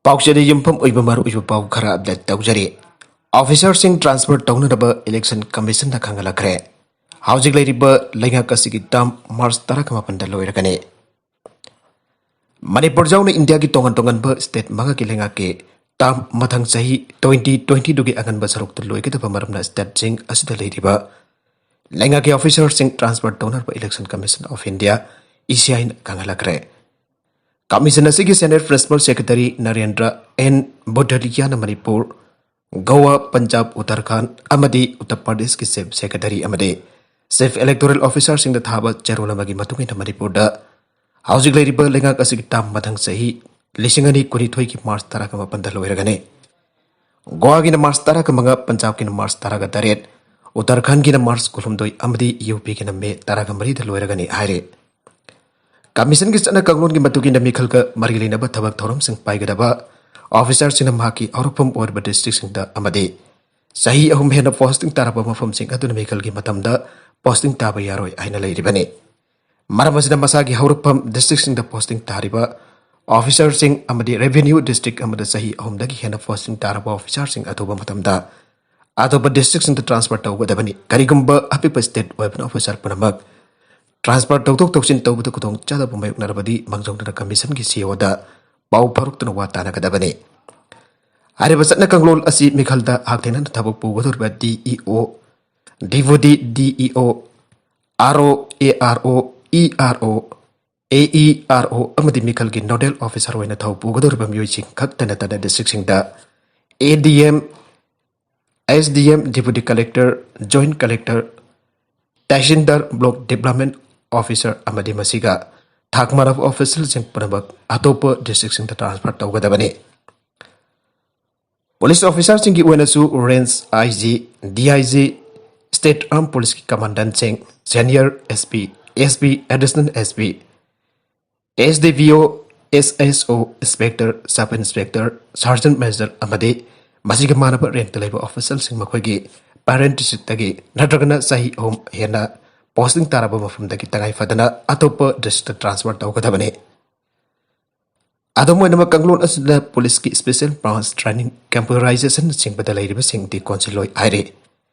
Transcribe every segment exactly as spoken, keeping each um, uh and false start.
ꯄꯥꯎꯆꯦꯗ ꯌꯨꯝꯐꯝ ꯑꯣꯏꯕ ꯃꯔꯨꯑꯣꯏꯕ ꯄꯥꯎ ꯈꯔ ꯑꯞꯗꯦꯠ ꯇꯧꯖꯔꯤ꯫ ꯑꯣꯐꯤꯁꯥꯔꯁꯤꯡ ꯇ꯭ꯔꯥꯟꯁꯐꯔ ꯇꯧꯅꯅꯕ ꯏꯂꯦꯛꯁꯟ ꯀꯃꯤꯁꯟꯅ ꯈꯪꯍꯜꯂꯛꯈ꯭ꯔꯦ꯫ ꯍꯧꯖꯤꯛ ꯂꯩꯔꯤꯕ ꯂꯩꯉꯥꯛ ꯑꯁꯤꯒꯤ ꯇꯥꯝ ꯃꯥꯔꯆ ꯇꯔꯥꯃꯥꯄꯟꯗ ꯂꯣꯏꯔꯒꯅꯤ꯫ ꯃꯅꯤꯄꯨꯔ ꯌꯥꯎꯅ ꯏꯟꯗꯤꯌꯥꯒꯤ ꯇꯣꯉꯥꯟ ꯇꯣꯉꯥꯟꯕ ꯁ꯭ꯇꯦꯠ ꯃꯉꯥꯒꯤ ꯂꯩꯉꯥꯛꯀꯤ ꯇꯥꯝ ꯃꯊꯪ ꯆꯍꯤ ꯇ꯭ꯋꯦꯟꯇꯤ ꯇ꯭ꯋꯦꯟꯇꯤꯗꯨꯒꯤ ꯑꯉꯟꯕ ꯁꯔꯨꯛꯇ ꯂꯣꯏꯒꯗꯕ ꯃꯔꯝꯅ ꯁ꯭ꯇꯦꯠꯁꯤꯡ ꯑꯁꯤꯗ ꯂꯩꯔꯤꯕ ꯂꯩꯉꯥꯛꯀꯤ ꯑꯣꯐꯤꯁꯥꯔꯁꯤꯡ ꯇ꯭ꯔꯥꯟꯁꯐꯔ ꯇꯧꯅꯅꯕ election commission of India, E C ꯑꯥꯏꯅ ꯈꯪꯍꯜꯂꯛꯈ꯭ꯔꯦ꯫ ꯀꯃꯤꯁꯟ ꯑꯁꯤꯒꯤ senior principal secretary Narendra N ꯕꯨꯙꯂꯤꯌꯥꯅ ꯃꯅꯤꯄꯨꯔ, ꯒꯣꯋꯥ, ꯄꯟꯖꯥꯕ, ꯎꯠꯇꯔꯈꯥꯟꯗ ꯑꯃꯗꯤ ꯎꯠꯇꯔ ꯄ꯭ꯔꯗꯦꯁꯀꯤ ꯆꯤꯐ ꯁꯦꯀ꯭ꯔꯦꯇꯔꯤ ꯑꯃꯗꯤ ꯆꯤꯐ ꯏꯂꯦꯛꯇꯣꯔꯦꯜ ꯑꯣꯐꯤꯁꯥꯔꯁꯤꯡꯗ ꯊꯥꯕ ꯆꯦꯔꯣꯜ ꯑꯃꯒꯤ ꯃꯇꯨꯡ ꯏꯟꯅ ꯃꯅꯤꯄꯨꯔꯗ ꯍꯧꯖꯤꯛ ꯂꯩꯔꯤꯕ ꯂꯩꯉꯥꯛ ꯑꯁꯤꯒꯤ ꯇꯥꯝ ꯃꯊꯪ ꯆꯍꯤ ꯂꯤꯁꯤꯡ ꯑꯅꯤ ꯀꯨꯟꯅꯤꯊꯣꯏꯒꯤ ꯃꯥꯔꯆ ꯇꯔꯥꯃꯥꯄꯟꯗ ꯂꯣꯏꯔꯒꯅꯤ꯫ ꯒꯣꯋꯥꯒꯤꯅ ꯃꯥꯔꯆ ꯇꯔꯥꯃꯉꯥ, ꯄꯟꯖꯥꯕꯀꯤꯅ ꯃꯥꯔꯆ ꯇꯔꯥꯇꯔꯦꯠ, ꯎꯠꯇꯔꯈꯥꯟꯗꯒꯤꯅ ꯃꯥꯔꯆ ꯀꯨꯟꯍꯨꯝꯗꯣꯏ ꯑꯃꯗꯤ ꯌꯨ ꯄꯤꯒꯤꯅ ꯃꯦ ꯇꯔꯥꯃꯔꯤꯗ ꯂꯣꯏꯔꯒꯅꯤ ꯍꯥꯏꯔꯤ꯫ ꯀꯃꯤꯁꯟꯒꯤ ꯆꯠꯅ ꯀꯥꯡꯂꯣꯟꯒꯤ ꯃꯇꯨꯡ ꯏꯟꯅ ꯃꯤꯈꯜꯒ ꯃꯔꯤ ꯂꯩꯅꯕ ꯊꯕꯛ ꯊꯧꯔꯝꯁꯤꯡ ꯄꯥꯏꯒꯗꯕ ꯑꯣꯐꯤꯁꯥꯔꯁꯤꯡꯅ ꯃꯍꯥꯛꯀꯤ ꯍꯧꯔꯛꯐꯝ ꯑꯣꯏꯔꯤꯕ ꯗꯤꯁꯇ꯭ꯔꯤꯛꯁꯤꯡꯗ ꯑꯃꯗꯤ ꯆꯍꯤ ꯑꯍꯨꯝ ꯍꯦꯟꯅ ꯄꯣꯁꯇꯤꯡ ꯇꯥꯔꯕ ꯃꯐꯝꯁꯤꯡ ꯑꯗꯨꯅ ꯃꯤꯈꯜꯒꯤ ꯃꯇꯝꯗ ꯄꯣꯁꯇꯤꯡ ꯇꯥꯕ ꯌꯥꯔꯣꯏ ꯍꯥꯏꯅ ꯂꯩꯔꯤꯕꯅꯤ꯫ ꯃꯔꯝ ꯑꯁꯤꯅ ꯃꯁꯥꯒꯤ ꯍꯧꯔꯛꯐꯝ ꯗꯤꯁꯇ꯭ꯔꯤꯛꯁꯤꯡꯗ ꯄꯣꯁꯇꯤꯡ ꯇꯥꯔꯤꯕ ꯑꯣꯐꯤꯁꯥꯔꯁꯤꯡ ꯑꯃꯗꯤ ꯔꯦꯚꯤꯅ꯭ꯌꯨ ꯗꯤꯁꯇ꯭ꯔꯤꯛ ꯑꯃꯗ ꯆꯍꯤ ꯑꯍꯨꯝꯗꯒꯤ ꯍꯦꯟꯅ ꯄꯣꯁꯇꯤꯡ ꯇꯥꯔꯕ ꯑꯣꯐꯤꯁꯥꯔꯁꯤꯡ ꯑꯊꯨꯕ ꯃꯇꯝꯗ ꯑꯇꯣꯞꯄ ꯗꯤꯁꯇ꯭ꯔꯤꯛꯁꯤꯡꯗ ꯇ꯭ꯔꯥꯟꯁꯐꯔ ꯇꯧꯒꯗꯕꯅꯤ꯫ ꯀꯔꯤꯒꯨꯝꯕ ꯑꯄꯤꯛꯄ ꯁ꯭ꯇꯦꯠ ꯑꯣꯏꯕꯅ ꯑꯣꯐꯤꯁꯥꯔ ꯄꯨꯝꯅꯃꯛ ꯇ꯭ꯔꯥꯟꯁꯐꯔ ꯇꯧꯊꯣꯛ ꯇꯧꯁꯤꯟ ꯇꯧꯕꯗ ꯈꯨꯗꯣꯡꯆꯥꯗꯕ ꯃꯥꯌꯣꯛꯅꯔꯕꯗꯤ ꯃꯥꯡꯖꯧꯅꯅ ꯀꯃꯤꯁꯟꯒꯤ ꯁꯤ ꯏ ꯑꯣꯗ ꯄꯥꯎ ꯐꯥꯎꯔꯛꯇꯨꯅ ꯋꯥ ꯇꯥꯅꯒꯗꯕꯅꯤ꯫ ꯍꯥꯏꯔꯤꯕ ꯆꯠꯅ ꯀꯥꯡꯂꯣꯟ ꯑꯁꯤ ꯃꯤꯈꯜꯗ ꯍꯛꯊꯦꯡꯅꯅ ꯊꯕꯛ ꯄꯨꯒꯗꯧꯔꯤꯕ ꯗꯤ ꯏ ꯑꯣ, ꯗꯤꯄꯨꯇꯤ ꯗꯤ ꯏ ꯑꯣ, ꯑꯥꯔ ꯑꯣ, ꯑꯦ ꯑꯥꯔ ꯑꯣ, ꯏ ꯑꯥꯔ ꯑꯣ, ꯑꯦ ꯏ ꯑꯥꯔ ꯑꯣ ꯑꯃꯗꯤ ꯃꯤꯈꯜꯒꯤ ꯅꯣꯗꯦꯜ ꯑꯣꯐꯤꯁꯥꯔ ꯑꯣꯏꯅ ꯊꯧ ꯄꯨꯒꯗꯧꯔꯤꯕ ꯃꯤꯑꯣꯏꯁꯤꯡ ꯈꯛꯇ ꯅꯠꯇꯅ ꯗꯤꯁꯇ꯭ꯔꯤꯛꯁꯤꯡꯗ A D M, S D M, deputy collector, joint collector, tehsildar, block development officer ꯑꯃꯗꯤ ꯃꯁꯤꯒ ꯊꯥꯛ ꯃꯥꯟꯅꯕ ꯑꯣꯐꯤꯁꯥꯔꯁꯤꯡ ꯄꯨꯝꯅꯃꯛ ꯑꯇꯣꯞꯄ ꯗꯤꯁꯇ꯭ꯔꯤꯛꯁꯤꯡꯗ ꯇ꯭ꯔꯥꯟꯁꯐꯔ ꯇꯧꯒꯗꯕꯅꯤ꯫ ꯄꯨꯂꯤꯁ ꯑꯣꯐꯤꯁꯥꯔꯁꯤꯡꯒꯤ ꯑꯣꯏꯅꯁꯨ range I G, D I G, state armed ꯄꯨꯂꯤꯁꯀꯤ ꯀꯃꯥꯟꯗꯦꯟꯠꯁꯤꯡ, senior S P, S P, additional S P, S D ꯄꯤ ꯑꯣ, ꯑꯦꯁ ꯑꯦꯁ ꯑꯣ, ꯏꯟꯁꯄꯦꯛꯇꯔ, ꯁꯕ ꯏꯟꯁꯄꯦꯛꯇꯔ, ꯁꯥꯔꯖꯦꯟꯠ ꯃꯦꯖꯔ ꯑꯃꯗꯤ ꯃꯁꯤꯒ ꯃꯥꯟꯅꯕ ꯔꯦꯡꯛꯇ ꯂꯩꯕ ꯑꯣꯐꯤꯁꯥꯔꯁꯤꯡ ꯃꯈꯣꯏꯒꯤ ꯄꯦꯔꯦꯟꯠ ꯗꯤꯁꯇ꯭ꯔꯤꯛꯇꯒꯤ ꯅꯠꯇ꯭ꯔꯒꯅ ꯆꯍꯤ ꯑꯍꯨꯝ ꯍꯦꯟꯅ ꯄꯣꯁꯇꯤꯡ ꯇꯥꯔꯕ ꯃꯐꯝꯗꯒꯤ ꯇꯉꯥꯏ ꯐꯗꯅ ꯑꯇꯣꯞꯄ ꯗꯤꯁꯇ꯭ꯔꯤꯛꯇ ꯇ꯭ꯔꯥꯟꯁꯐꯔ ꯇꯧꯒꯗꯕꯅꯤ꯫ ꯑꯗꯨꯝ ꯑꯣꯏꯅꯃꯛ, ꯀꯥꯡꯂꯣꯟ ꯑꯁꯤꯗ ꯄꯨꯂꯤꯁꯀꯤ ꯁ꯭ꯄꯦꯁꯦꯜ ꯕ꯭ꯔꯥꯟꯁ ꯇ꯭ꯔꯦꯅꯤꯡ, ꯀꯦꯝꯄꯔꯥꯏꯖꯦꯁꯟꯅꯆꯤꯡꯕꯗ ꯂꯩꯔꯤꯕꯁꯤꯡꯗꯤ ꯀꯣꯟꯁꯤꯜꯂꯣꯏ ꯍꯥꯏꯔꯤ꯫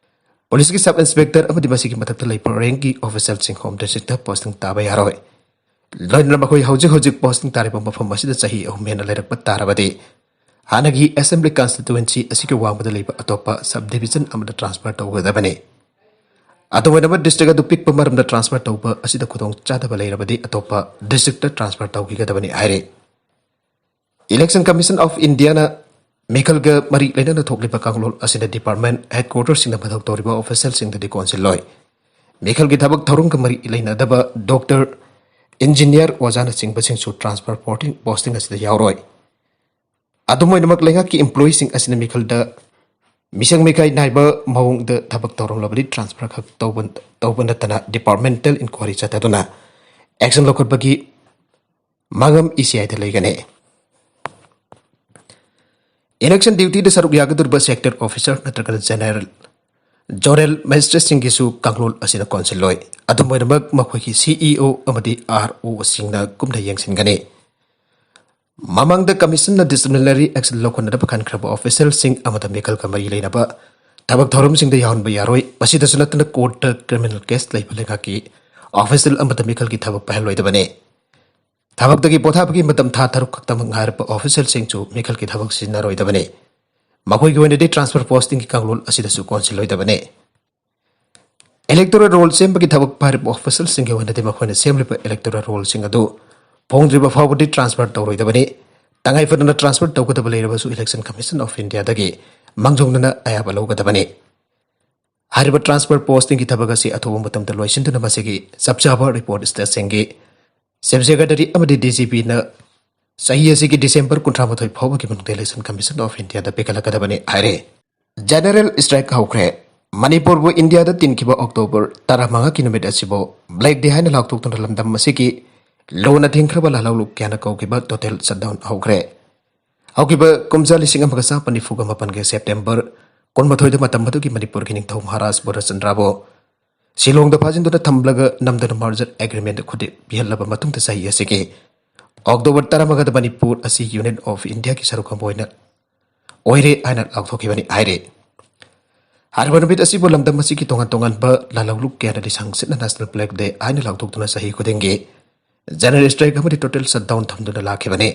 ꯄꯨꯂꯤꯁꯀꯤ ꯁꯕ ꯏꯟꯁꯄꯦꯛꯇꯔ ꯑꯃꯗꯤ ꯃꯁꯤꯒꯤ ꯃꯊꯛꯇ ꯂꯩꯕ ꯔꯦꯡꯀꯤ ꯑꯣꯐꯤꯁꯔꯁꯤꯡ ꯍꯣꯝ ꯗꯤꯁꯇ꯭ꯔꯤꯛꯇ ꯄꯣꯁꯇꯤꯡ ꯇꯥꯕ ꯌꯥꯔꯣꯏ꯫ ꯂꯣꯏꯅꯅ ꯃꯈꯣꯏ ꯍꯧꯖꯤꯛ ꯍꯧꯖꯤꯛ ꯄꯣꯁꯇꯤꯡ ꯇꯥꯔꯤꯕ ꯃꯐꯝ ꯑꯁꯤꯗ ꯆꯍꯤ ꯑꯍꯨꯝ ꯍꯦꯟꯅ ꯂꯩꯔꯛꯄ ꯇꯥꯔꯕꯗꯤ, ꯍꯥꯟꯅꯒꯤ ꯑꯦꯁꯦꯝꯕ꯭ꯂꯤ ꯀꯟꯁꯇꯤꯇ꯭ꯋꯦꯟꯁꯤ ꯑꯁꯤꯒꯤ ꯋꯥꯡꯃꯗ ꯂꯩꯕ ꯑꯇꯣꯞꯄ ꯁꯕ ꯗꯤꯕꯤꯖꯟ ꯑꯃꯗ ꯇ꯭ꯔꯥꯟꯁꯐꯔ ꯇꯧꯒꯗꯕꯅꯤ꯫ ꯑꯗꯨꯝ ꯑꯣꯏꯅꯃꯛ, ꯗꯤꯁꯇ꯭ꯔꯤꯛ ꯑꯗꯨ ꯄꯤꯛꯄ ꯃꯔꯝꯅ ꯇ꯭ꯔꯥꯟꯁꯐꯔ ꯇꯧꯕ ꯑꯁꯤꯗ ꯈꯨꯗꯣꯡ ꯆꯥꯗꯕ ꯂꯩꯔꯕꯗꯤ ꯑꯇꯣꯞꯄ ꯗꯤꯁꯇ꯭ꯔꯤꯛꯇ ꯇ꯭ꯔꯥꯟꯁꯐꯔ ꯇꯧꯈꯤꯒꯗꯕꯅꯤ ꯍꯥꯏꯔꯤ꯫ Election Commission of Indiaꯅ ꯃꯤꯈꯜꯒ ꯃꯔꯤ ꯂꯩꯅꯅ ꯊꯣꯛꯂꯤꯕ ꯀꯥꯡꯂꯣꯟ ꯑꯁꯤꯅ ꯗꯤꯄꯥꯔꯠꯃꯦꯟ ꯍꯦꯗꯀ꯭ꯋꯥꯇꯔꯁꯤꯡꯗ ꯃꯊꯧ ꯇꯧꯔꯤꯕ ꯑꯣꯐꯤꯁꯤꯌꯦꯜꯁꯤꯡꯗꯗꯤ ꯀꯣꯟꯁꯤꯜꯂꯣꯏ꯫ ꯃꯤꯈꯜꯒꯤ ꯊꯕꯛ ꯊꯧꯔꯝꯒ ꯃꯔꯤ ꯂꯩꯅꯗꯕ ꯗꯣꯛꯇꯔ, ꯏꯟꯖꯤꯅꯤꯌꯥꯔ, ꯑꯣꯖꯥꯅꯆꯤꯡꯕꯁꯤꯡꯁꯨ ꯇ꯭ꯔꯥꯟꯁꯐꯔ ꯄꯣꯁꯇꯤꯡ, ꯄꯣꯁꯇꯤꯡ ꯑꯁꯤꯗ ꯌꯥꯎꯔꯣꯏ꯫ ꯑꯗꯨꯝ ꯑꯣꯏꯅꯃꯛ, ꯂꯩꯉꯥꯛꯀꯤ ꯏꯝꯄ꯭ꯂꯣꯌꯤꯁꯤꯡ ꯑꯁꯤꯅ ꯃꯤꯈꯜꯗ ꯃꯤꯁꯪ ꯃꯤꯈꯥꯏ ꯅꯥꯏꯕ ꯃꯑꯣꯡꯗ ꯊꯕꯛ ꯇꯧꯔꯝꯂꯕꯗꯤ ꯇ꯭ꯔꯥꯟꯁꯐꯔ ꯈꯛ ꯇꯧꯕ, ꯇꯧꯕ ꯅꯠꯇꯅ ꯗꯤꯄꯥꯔꯠꯃꯦꯟꯇꯦꯜ ꯏꯟꯀ꯭ꯋꯥꯔꯤ ꯆꯠꯊꯗꯨꯅ ꯑꯦꯛꯁꯟ ꯂꯧꯈꯠꯄꯒꯤ ꯃꯥꯡꯂꯝ ꯏ ꯁꯤ ꯑꯥꯏꯗ ꯂꯩꯒꯅꯤ꯫ ꯏꯂꯦꯛꯁꯟ ꯗ꯭ꯌꯨꯇꯤꯗ ꯁꯔꯨꯛ ꯌꯥꯒꯗꯧꯔꯤꯕ ꯁꯦꯛꯇꯔ ꯑꯣꯐꯤꯁꯥꯔ ꯅꯠꯇ꯭ꯔꯒꯅ ꯖꯦꯅꯔꯦꯜ, ꯖꯣꯅꯦꯜ ꯃꯦꯖꯤꯁꯇ꯭ꯔꯦꯠꯁꯤꯡꯒꯤꯁꯨ ꯀꯥꯡꯂꯣꯟ ꯑꯁꯤꯅ ꯀꯣꯟꯁꯤꯜꯂꯣꯏ꯫ ꯑꯗꯨꯝ ꯑꯣꯏꯅꯃꯛ, ꯃꯈꯣꯏꯒꯤ ꯁꯤ ꯏ ꯑꯣ ꯑꯃꯗꯤ ꯑꯥꯔ ꯑꯣꯁꯤꯡꯅ ꯀꯨꯞꯅ ꯌꯦꯡꯁꯤꯟꯒꯅꯤ꯫ ꯃꯃꯥꯡꯗ ꯀꯃꯤꯁꯟꯅ ꯗꯤꯁꯤꯄ꯭ꯂꯤꯅꯔꯤ ꯑꯦꯛꯁꯟ ꯂꯧꯈꯠꯅꯅꯕ ꯈꯟꯈ꯭ꯔꯕ ꯑꯣꯐꯤꯁꯤꯌꯦꯜꯁꯤꯡ ꯑꯃꯗ ꯃꯤꯈꯜꯒ ꯃꯔꯤ ꯂꯩꯅꯕ ꯊꯕꯛ ꯊꯧꯔꯝꯁꯤꯡꯗ ꯌꯥꯎꯍꯟꯕ ꯌꯥꯔꯣꯏ꯫ ꯃꯁꯤꯗꯁꯨ ꯅꯠꯇꯅ, ꯀꯣꯔꯠꯇ ꯀ꯭ꯔꯤꯃꯤꯅꯦꯜ ꯀꯦꯁ ꯂꯩꯕ ꯂꯩꯉꯥꯛꯀꯤ ꯑꯣꯐꯤꯁꯤꯌꯦꯜ ꯑꯃꯗ ꯃꯤꯈꯜꯒꯤ ꯊꯕꯛ ꯄꯥꯏꯍꯜꯂꯣꯏꯗꯕꯅꯤ꯫ ꯊꯕꯛꯇꯒꯤ ꯄꯣꯊꯥꯕꯒꯤ ꯃꯇꯝ ꯊꯥ ꯇꯔꯨꯛ ꯈꯛꯇꯃꯛ ꯉꯥꯏꯔꯕ ꯑꯣꯐꯤꯁꯤꯌꯦꯜꯁꯤꯡꯁꯨ ꯃꯤꯈꯜꯒꯤ ꯊꯕꯛ ꯁꯤꯖꯤꯟꯅꯔꯣꯏꯗꯕꯅꯤ꯫ ꯃꯈꯣꯏꯒꯤ ꯑꯣꯏꯅꯗꯤ ꯇ꯭ꯔꯥꯟꯁꯐꯔ ꯄꯣꯁꯇꯤꯡꯒꯤ ꯀꯥꯡꯂꯣꯟ ꯑꯁꯤꯗꯁꯨ ꯀꯣꯟꯁꯤꯜꯂꯣꯏꯗꯕꯅꯤ꯫ ꯏꯂꯦꯛꯇꯣꯔꯦꯜ ꯔꯣꯜ ꯁꯦꯝꯕꯒꯤ ꯊꯕꯛ ꯄꯥꯏꯔꯤꯕ ꯑꯣꯐꯤꯁꯤꯌꯦꯜꯁꯤꯡꯒꯤ ꯑꯣꯏꯅꯗꯤ ꯃꯈꯣꯏꯅ ꯁꯦꯝꯂꯤꯕ ꯏꯂꯦꯛꯇꯣꯔꯦꯜ ꯔꯣꯜꯁꯤꯡ ꯑꯗꯨ ꯐꯣꯡꯗ꯭ꯔꯤꯕ ꯐꯥꯎꯕꯗꯤ ꯇ꯭ꯔꯥꯟꯁꯐꯔ ꯇꯧꯔꯣꯏꯗꯕꯅꯤ꯫ ꯇꯉꯥꯏ ꯐꯗꯅ ꯇ꯭ꯔꯥꯟꯁꯐꯔ ꯇꯧꯒꯗꯕ ꯂꯩꯔꯕꯁꯨ, ꯏꯂꯦꯛꯁꯟ ꯀꯃꯤꯁꯟ ꯑꯣꯐ ꯏꯟꯗꯤꯌꯥꯗꯒꯤ ꯃꯥꯡꯖꯧꯅꯅ ꯑꯌꯥꯕ ꯂꯧꯒꯗꯕꯅꯤ꯫ ꯍꯥꯏꯔꯤꯕ ꯇ꯭ꯔꯥꯟꯁꯐꯔ ꯄꯣꯁꯇꯤꯡꯒꯤ ꯊꯕꯛ ꯑꯁꯤ ꯑꯊꯨꯕ ꯃꯇꯝꯗ ꯂꯣꯏꯁꯤꯟꯗꯨꯅ ꯃꯁꯤꯒꯤ ꯆꯞ ꯆꯥꯕ ꯔꯤꯄꯣꯔꯠ ꯁ꯭ꯇꯦꯠꯁꯤꯡꯒꯤ ꯆꯤꯐ ꯁꯦꯀ꯭ꯔꯦꯇꯔꯤ ꯑꯃꯗꯤ ꯗꯤ ꯖꯤ ꯄꯤꯅ ꯆꯍꯤ ꯑꯁꯤꯒꯤ ꯗꯤꯁꯦꯝꯕꯔ ꯀꯨꯟꯊ꯭ꯔꯥ ꯃꯥꯊꯣꯏ ꯐꯥꯎꯕꯒꯤ ꯃꯅꯨꯡꯗ ꯏꯂꯦꯛꯁꯟ ꯀꯃꯤꯁꯟ ꯑꯣꯐ ꯏꯟꯗꯤꯌꯥꯗ ꯄꯤꯈꯠꯂꯛꯀꯗꯕꯅꯤ ꯍꯥꯏꯔꯦ꯫ ꯖꯦꯅꯔꯦꯜ ꯁ꯭ꯇ꯭ꯔꯥꯏꯛ ꯍꯧꯈ꯭ꯔꯦ꯫ ꯃꯅꯤꯄꯨꯔꯕꯨ ꯏꯟꯗꯤꯌꯥꯗ ꯇꯤꯟꯈꯤꯕ ꯑꯣꯛꯇꯣꯕꯔ ꯇꯔꯥꯃꯉꯥꯒꯤ ꯅꯨꯃꯤꯠ ꯑꯁꯤꯕꯨ ꯕ꯭ꯂꯦꯛ ꯗꯦ ꯍꯥꯏꯅ ꯂꯥꯎꯊꯣꯛꯇꯨꯅ ꯂꯝꯗꯝ ꯑꯁꯤꯒꯤ ꯂꯨꯅ ꯊꯤꯡꯈ꯭ꯔꯕ ꯂꯥꯜꯍꯧꯂꯨꯞ ꯀꯌꯥꯅ ꯀꯧꯈꯤꯕ ꯇꯣꯇꯦꯜ ꯁꯠꯗꯥꯎꯟ ꯍꯧꯈ꯭ꯔꯦ꯫ ꯍꯧꯈꯤꯕ ꯀꯨꯝꯖꯥ ꯂꯤꯁꯤꯡ ꯑꯃꯒ ꯆꯥꯃꯥꯄꯟ ꯅꯤꯐꯨꯒ ꯃꯥꯄꯟꯒꯤ ꯁꯦꯞꯇꯦꯝꯕꯔ ꯀꯨꯟꯃꯥꯊꯣꯏꯗ ꯃꯇꯝ ꯑꯗꯨꯒꯤ ꯃꯅꯤꯄꯨꯔꯒꯤ ꯅꯤꯡꯊꯧ ꯃꯍꯥꯔꯥꯖ ꯕꯨꯙꯆꯟꯗ꯭ꯔꯕꯨ ꯁꯤꯂꯣꯡꯗ ꯐꯥꯖꯤꯟꯗꯨꯅ ꯊꯝꯂꯒ ꯅꯝꯗꯅ ꯃꯥꯔꯖꯔ ꯑꯦꯒ꯭ꯔꯤꯃꯦꯟ ꯈꯨꯗꯤ ꯄꯤꯍꯜꯂꯕ ꯃꯇꯨꯡꯗ ꯆꯍꯤ ꯑꯁꯤꯒꯤ ꯑꯣꯛꯇꯣꯕꯔ ꯇꯔꯥꯃꯉꯥꯗ ꯃꯅꯤꯄꯨꯔ ꯑꯁꯤ Union of Indiaꯒꯤ ꯁꯔꯨꯛ ꯑꯃ ꯑꯣꯏꯅ ꯑꯣꯏꯔꯦ ꯍꯥꯏꯅ ꯂꯥꯎꯊꯣꯛꯈꯤꯕꯅꯤ ꯍꯥꯏꯔꯦ꯫ ꯍꯥꯏꯔꯤꯕ ꯅꯨꯃꯤꯠ ꯑꯁꯤꯕꯨ ꯂꯝꯗꯝ ꯑꯁꯤꯒꯤ ꯇꯣꯉꯥꯟ ꯇꯣꯉꯥꯟꯕ ꯂꯥꯜꯍꯧꯂꯨꯞ ꯀꯌꯥꯅ ꯂꯤꯁꯪ ꯁꯤꯠꯅ National Flag Day ꯍꯥꯏꯅ ꯂꯥꯎꯊꯣꯛꯇꯨꯅ ꯆꯍꯤ ꯈꯨꯗꯤꯡꯒꯤ general strike ꯑꯃꯗꯤ total shutdown ꯊꯝꯗꯨꯅ ꯂꯥꯛꯈꯤꯕꯅꯤ꯫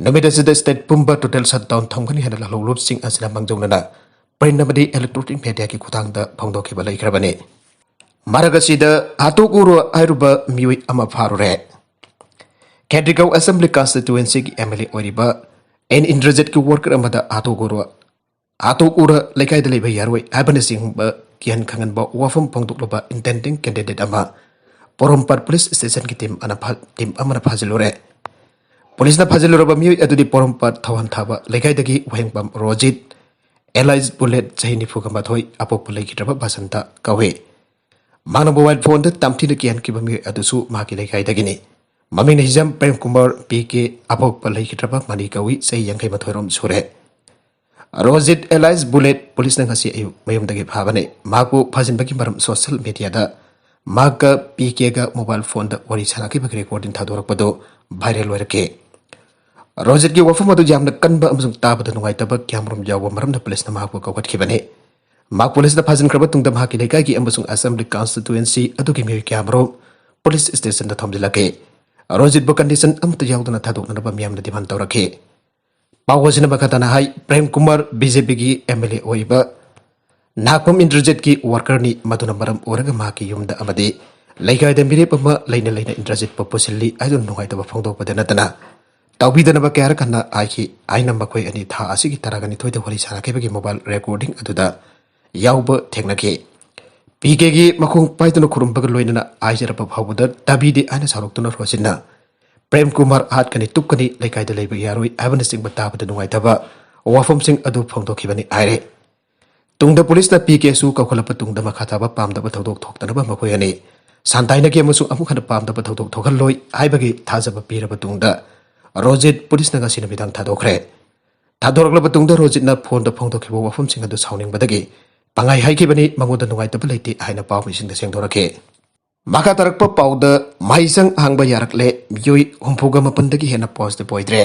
ꯅꯨꯃꯤꯠ ꯑꯁꯤꯗ state ꯄꯨꯝꯕ total shutdown ꯊꯝꯒꯅꯤ ꯍꯥꯏꯅ ꯂꯥꯜꯍꯧꯂꯨꯞꯁꯤꯡ ꯑꯁꯤꯅ ꯃꯥꯡꯖꯧꯅꯅ print ꯑꯃꯗꯤ electronic mediaꯒꯤ ꯈꯨꯠꯊꯥꯡꯗ ꯐꯣꯡꯗꯣꯛꯈꯤꯕ ꯂꯩꯈ꯭ꯔꯕꯅꯤ꯫ ꯃꯔꯛ ꯑꯁꯤꯗ ꯍꯥꯇꯣ ꯀꯨꯔꯣ ꯍꯥꯏꯔꯨꯕ ꯃꯤꯑꯣꯏ ꯑꯃ ꯐꯥꯔꯨꯔꯦ꯫ ꯈꯦꯇ꯭ꯔꯤꯒꯥꯎ Assembly Constituencyꯒꯤ MLA ꯑꯣꯏꯔꯤꯕ ꯑꯦꯟ ꯏꯟꯗ꯭ꯔꯖꯤꯠꯀꯤ worker ꯑꯃꯗ ꯍꯥꯇꯣ ꯀꯨꯔꯣ, ꯍꯥꯇꯣ ꯀꯨꯔꯣ ꯂꯩꯀꯥꯏꯗ ꯂꯩꯕ ꯌꯥꯔꯣꯏ ꯍꯥꯏꯕꯅꯆꯤꯡꯕ ꯀꯤꯍꯟ ꯈꯪꯍꯟꯕ ꯋꯥꯐꯝ ꯐꯣꯡꯗꯣꯛꯂꯕ intending candidate ꯑꯃ ꯄꯣꯔꯣꯝꯄꯥꯠ police stationꯒꯤ team ꯑꯅ ꯐꯥ-, team ꯑꯃꯅ ꯐꯥꯖꯤꯜꯂꯨꯔꯦ꯫ Policeꯅ ꯐꯥꯖꯤꯜꯂꯨꯔꯕ ꯃꯤꯑꯣꯏ ꯑꯗꯨꯗꯤ ꯄꯣꯔꯣꯝꯄꯥꯠ ꯊꯧꯍꯟ ꯊꯥꯕ ꯂꯩꯀꯥꯏꯗꯒꯤ ꯋꯥꯍꯦꯡꯕꯝ ꯔꯣꯖꯤꯠ, alias Bullet, ꯆꯍꯤ ꯅꯤꯐꯨꯒ ꯃꯥꯊꯣꯏ, ꯑꯄꯣꯛꯄ ꯂꯩꯈꯤꯗ꯭ꯔꯕ ꯕꯁꯟꯇ ꯀꯧꯏ꯫ ꯃꯍꯥꯛꯅ mobile phoneꯗ ꯇꯝꯊꯤꯅ ꯀꯤꯍꯟꯈꯤꯕ ꯃꯤꯑꯣꯏ ꯑꯗꯨꯁꯨ ꯃꯍꯥꯛꯀꯤ ꯂꯩꯀꯥꯏꯗꯒꯤꯅꯤ꯫ ꯃꯃꯤꯡꯅ ꯍꯤꯖꯝ ꯄ꯭ꯔꯦꯝ ꯀꯨꯃꯥꯔ, PK, ꯑꯄꯣꯛꯄ ꯂꯩꯈꯤꯗ꯭ꯔꯕ ꯃꯅꯤ ꯀꯧꯏ, ꯆꯍꯤ ꯌꯥꯡꯈꯩ ꯃꯥꯊꯣꯏ ꯔꯣꯝ ꯁꯨꯔꯦ꯫ ꯔꯣꯖꯤꯠ alias Bullet policeꯅ ꯉꯁꯤ ꯑꯌꯨꯛ ꯃꯌꯨꯝꯗꯒꯤ ꯐꯥꯕꯅꯤ꯫ ꯃꯍꯥꯛꯄꯨ ꯐꯥꯖꯤꯟꯕꯒꯤ ꯃꯔꯝ social mediaꯗ ꯃꯍꯥꯛꯀ PKꯒ mobile phoneꯗ ꯋꯥꯔꯤ ꯁꯥꯟꯅꯈꯤꯕꯒꯤ recording ꯊꯥꯗꯣꯔꯛꯄꯗꯨ viral ꯑꯣꯏꯔꯛꯈꯤ꯫ ꯔꯣꯖꯤꯠꯀꯤ ꯋꯥꯐꯝ ꯑꯗꯨ ꯌꯥꯝꯅ ꯀꯟꯕ ꯑꯃꯁꯨꯡ ꯇꯥꯕꯗ ꯅꯨꯡꯉꯥꯏꯇꯕ ꯀꯌꯥꯃꯔꯨꯝ ꯌꯥꯎꯕ ꯃꯔꯝꯅ policeꯅ ꯃꯍꯥꯛꯄꯨ ꯀꯧꯈꯠꯈꯤꯕꯅꯤ꯫ ꯃꯍꯥꯛ policeꯅ ꯐꯥꯖꯤꯟꯈ꯭ꯔꯕ ꯇꯨꯡꯗ ꯃꯍꯥꯛꯀꯤ ꯂꯩꯀꯥꯏꯒꯤ ꯑꯃꯁꯨꯡ Assembly Constituency ꯑꯗꯨꯒꯤ ꯃꯤꯑꯣꯏ ꯀꯌꯥꯃꯔꯨꯝ police stationꯗ ꯊꯣꯝꯖꯤꯜꯂꯛꯈꯤ꯫ ꯔꯣꯖꯤꯠꯄꯨ condition ꯑꯃꯠꯇ ꯌꯥꯎꯗꯅ ꯊꯥꯗꯣꯛꯅꯅꯕ ꯃꯤꯌꯥꯝꯅ demand ꯇꯧꯔꯛꯈꯤ꯫ ꯄꯥꯎ ꯑꯁꯤꯅ ꯃꯈꯥ ꯇꯥꯅ ꯍꯥꯏ, ꯄ꯭ꯔꯦꯝ ꯀꯨꯃꯥꯔ BJPꯒꯤ MLA ꯑꯣꯏꯔꯤꯕ ꯅꯥꯒꯄꯝ ꯏꯟꯗ꯭ꯔꯖꯤꯠꯀꯤ workerꯅꯤ, ꯃꯗꯨꯅ ꯃꯔꯝ ꯑꯣꯏꯔꯒ ꯃꯍꯥꯛꯀꯤ ꯌꯨꯝꯗ ꯑꯃꯗꯤ ꯂꯩꯀꯥꯏꯗ ꯃꯤꯔꯦꯞ ꯑꯃ ꯂꯩꯅ ꯂꯩꯅ ꯏꯟꯗ꯭ꯔꯖꯤꯠꯄꯨ ꯄꯨꯁꯤꯜꯂꯤ ꯍꯥꯏꯗꯨꯅ ꯅꯨꯡꯉꯥꯏꯇꯕ ꯐꯣꯡꯗꯣꯛꯄꯗ ꯅꯠꯇꯅ ꯇꯧꯕꯤꯗꯅꯕ ꯀꯌꯥꯔꯛ ꯍꯟꯅ ꯍꯥꯏꯈꯤ꯫ ꯑꯩꯅ ꯃꯈꯣꯏ ꯑꯅꯤ ꯊꯥ ꯑꯁꯤꯒꯤ ꯇꯔꯥꯅꯤꯊꯣꯏꯗ ꯋꯥꯔꯤ ꯁꯥꯟꯅꯈꯤꯕꯒꯤ mobile recording ꯑꯗꯨꯗ ꯌꯥꯎꯕ ꯊꯦꯡꯅꯈꯤ꯫ PKꯒꯤ ꯃꯈꯣꯡ ꯄꯥꯏꯗꯨꯅ ꯈꯨꯔꯨꯝꯕꯒ ꯂꯣꯏꯅꯅ ꯍꯥꯏꯖꯔꯛꯄ ꯐꯥꯎꯕꯗ ꯇꯥꯕꯤꯗꯦ ꯍꯥꯏꯅ ꯁꯥꯎꯔꯛꯇꯨꯅ ꯔꯣꯖꯤꯠꯅ ꯄ꯭ꯔꯦꯝ ꯀꯨꯃꯥꯔ ꯍꯥꯠꯀꯅꯤ, ꯇꯨꯞꯀꯅꯤ, ꯂꯩꯀꯥꯏꯗ ꯂꯩꯕ ꯌꯥꯔꯣꯏ ꯍꯥꯏꯕꯅꯆꯤꯡꯕ ꯇꯥꯕꯗ ꯅꯨꯡꯉꯥꯏꯇꯕ ꯋꯥꯐꯝꯁꯤꯡ ꯑꯗꯨ ꯐꯣꯡꯗꯣꯛꯈꯤꯕꯅꯤ ꯍꯥꯏꯔꯦ꯫ ꯇꯨꯡꯗ policeꯅ PKꯁꯨ ꯀꯧꯈꯠꯂꯛꯄ ꯇꯨꯡꯗ ꯃꯈꯥ ꯇꯥꯕ ꯄꯥꯝꯗꯕ ꯊꯧꯗꯣꯛ ꯊꯣꯛꯇꯅꯕ ꯃꯈꯣꯏ ꯑꯅꯤ ꯁꯥꯟꯇꯥꯏꯅꯒꯤ ꯑꯃꯁꯨꯡ ꯑꯃꯨꯛ ꯍꯟꯅ ꯄꯥꯝꯗꯕ ꯊꯧꯗꯣꯛ ꯊꯣꯛꯍꯜꯂꯣꯏ ꯍꯥꯏꯕꯒꯤ ꯊꯥꯖꯕ ꯄꯤꯔꯕ ꯇꯨꯡꯗ ꯔꯣꯖꯤꯠ policeꯅ ꯉꯁꯤ ꯅꯨꯃꯤꯗꯥꯡ ꯊꯥꯗꯣꯛꯈ꯭ꯔꯦ꯫ ꯊꯥꯗꯣꯔꯛꯂꯕ ꯇꯨꯡꯗ ꯔꯣꯖꯤꯠꯅ phoneꯗ ꯐꯣꯡꯗꯣꯛꯈꯤꯕ ꯋꯥꯐꯝꯁꯤꯡ ꯑꯗꯨ ꯁꯥꯎꯅꯤꯡꯕꯗꯒꯤ ꯄꯪꯍꯥꯏ ꯍꯥꯏꯈꯤꯕꯅꯤ, ꯃꯉꯣꯟꯗ ꯅꯨꯡꯉꯥꯏꯇꯕ ꯂꯩꯇꯦ ꯍꯥꯏꯅ ꯄꯥꯎꯃꯤꯁꯤꯡꯗ ꯁꯦꯡꯗꯣꯔꯛꯈꯤ꯫ ꯃꯈꯥ ꯇꯥꯔꯛꯄ ꯄꯥꯎꯗ ꯃꯍꯩꯁꯪ ꯍꯥꯡꯕ ꯌꯥꯔꯛꯂꯦ꯫ ꯃꯤꯑꯣꯏ ꯍꯨꯝꯐꯨꯒ ꯃꯥꯄꯟꯗꯒꯤ ꯍꯦꯟꯅ positive ꯑꯣꯏꯗ꯭ꯔꯦ꯫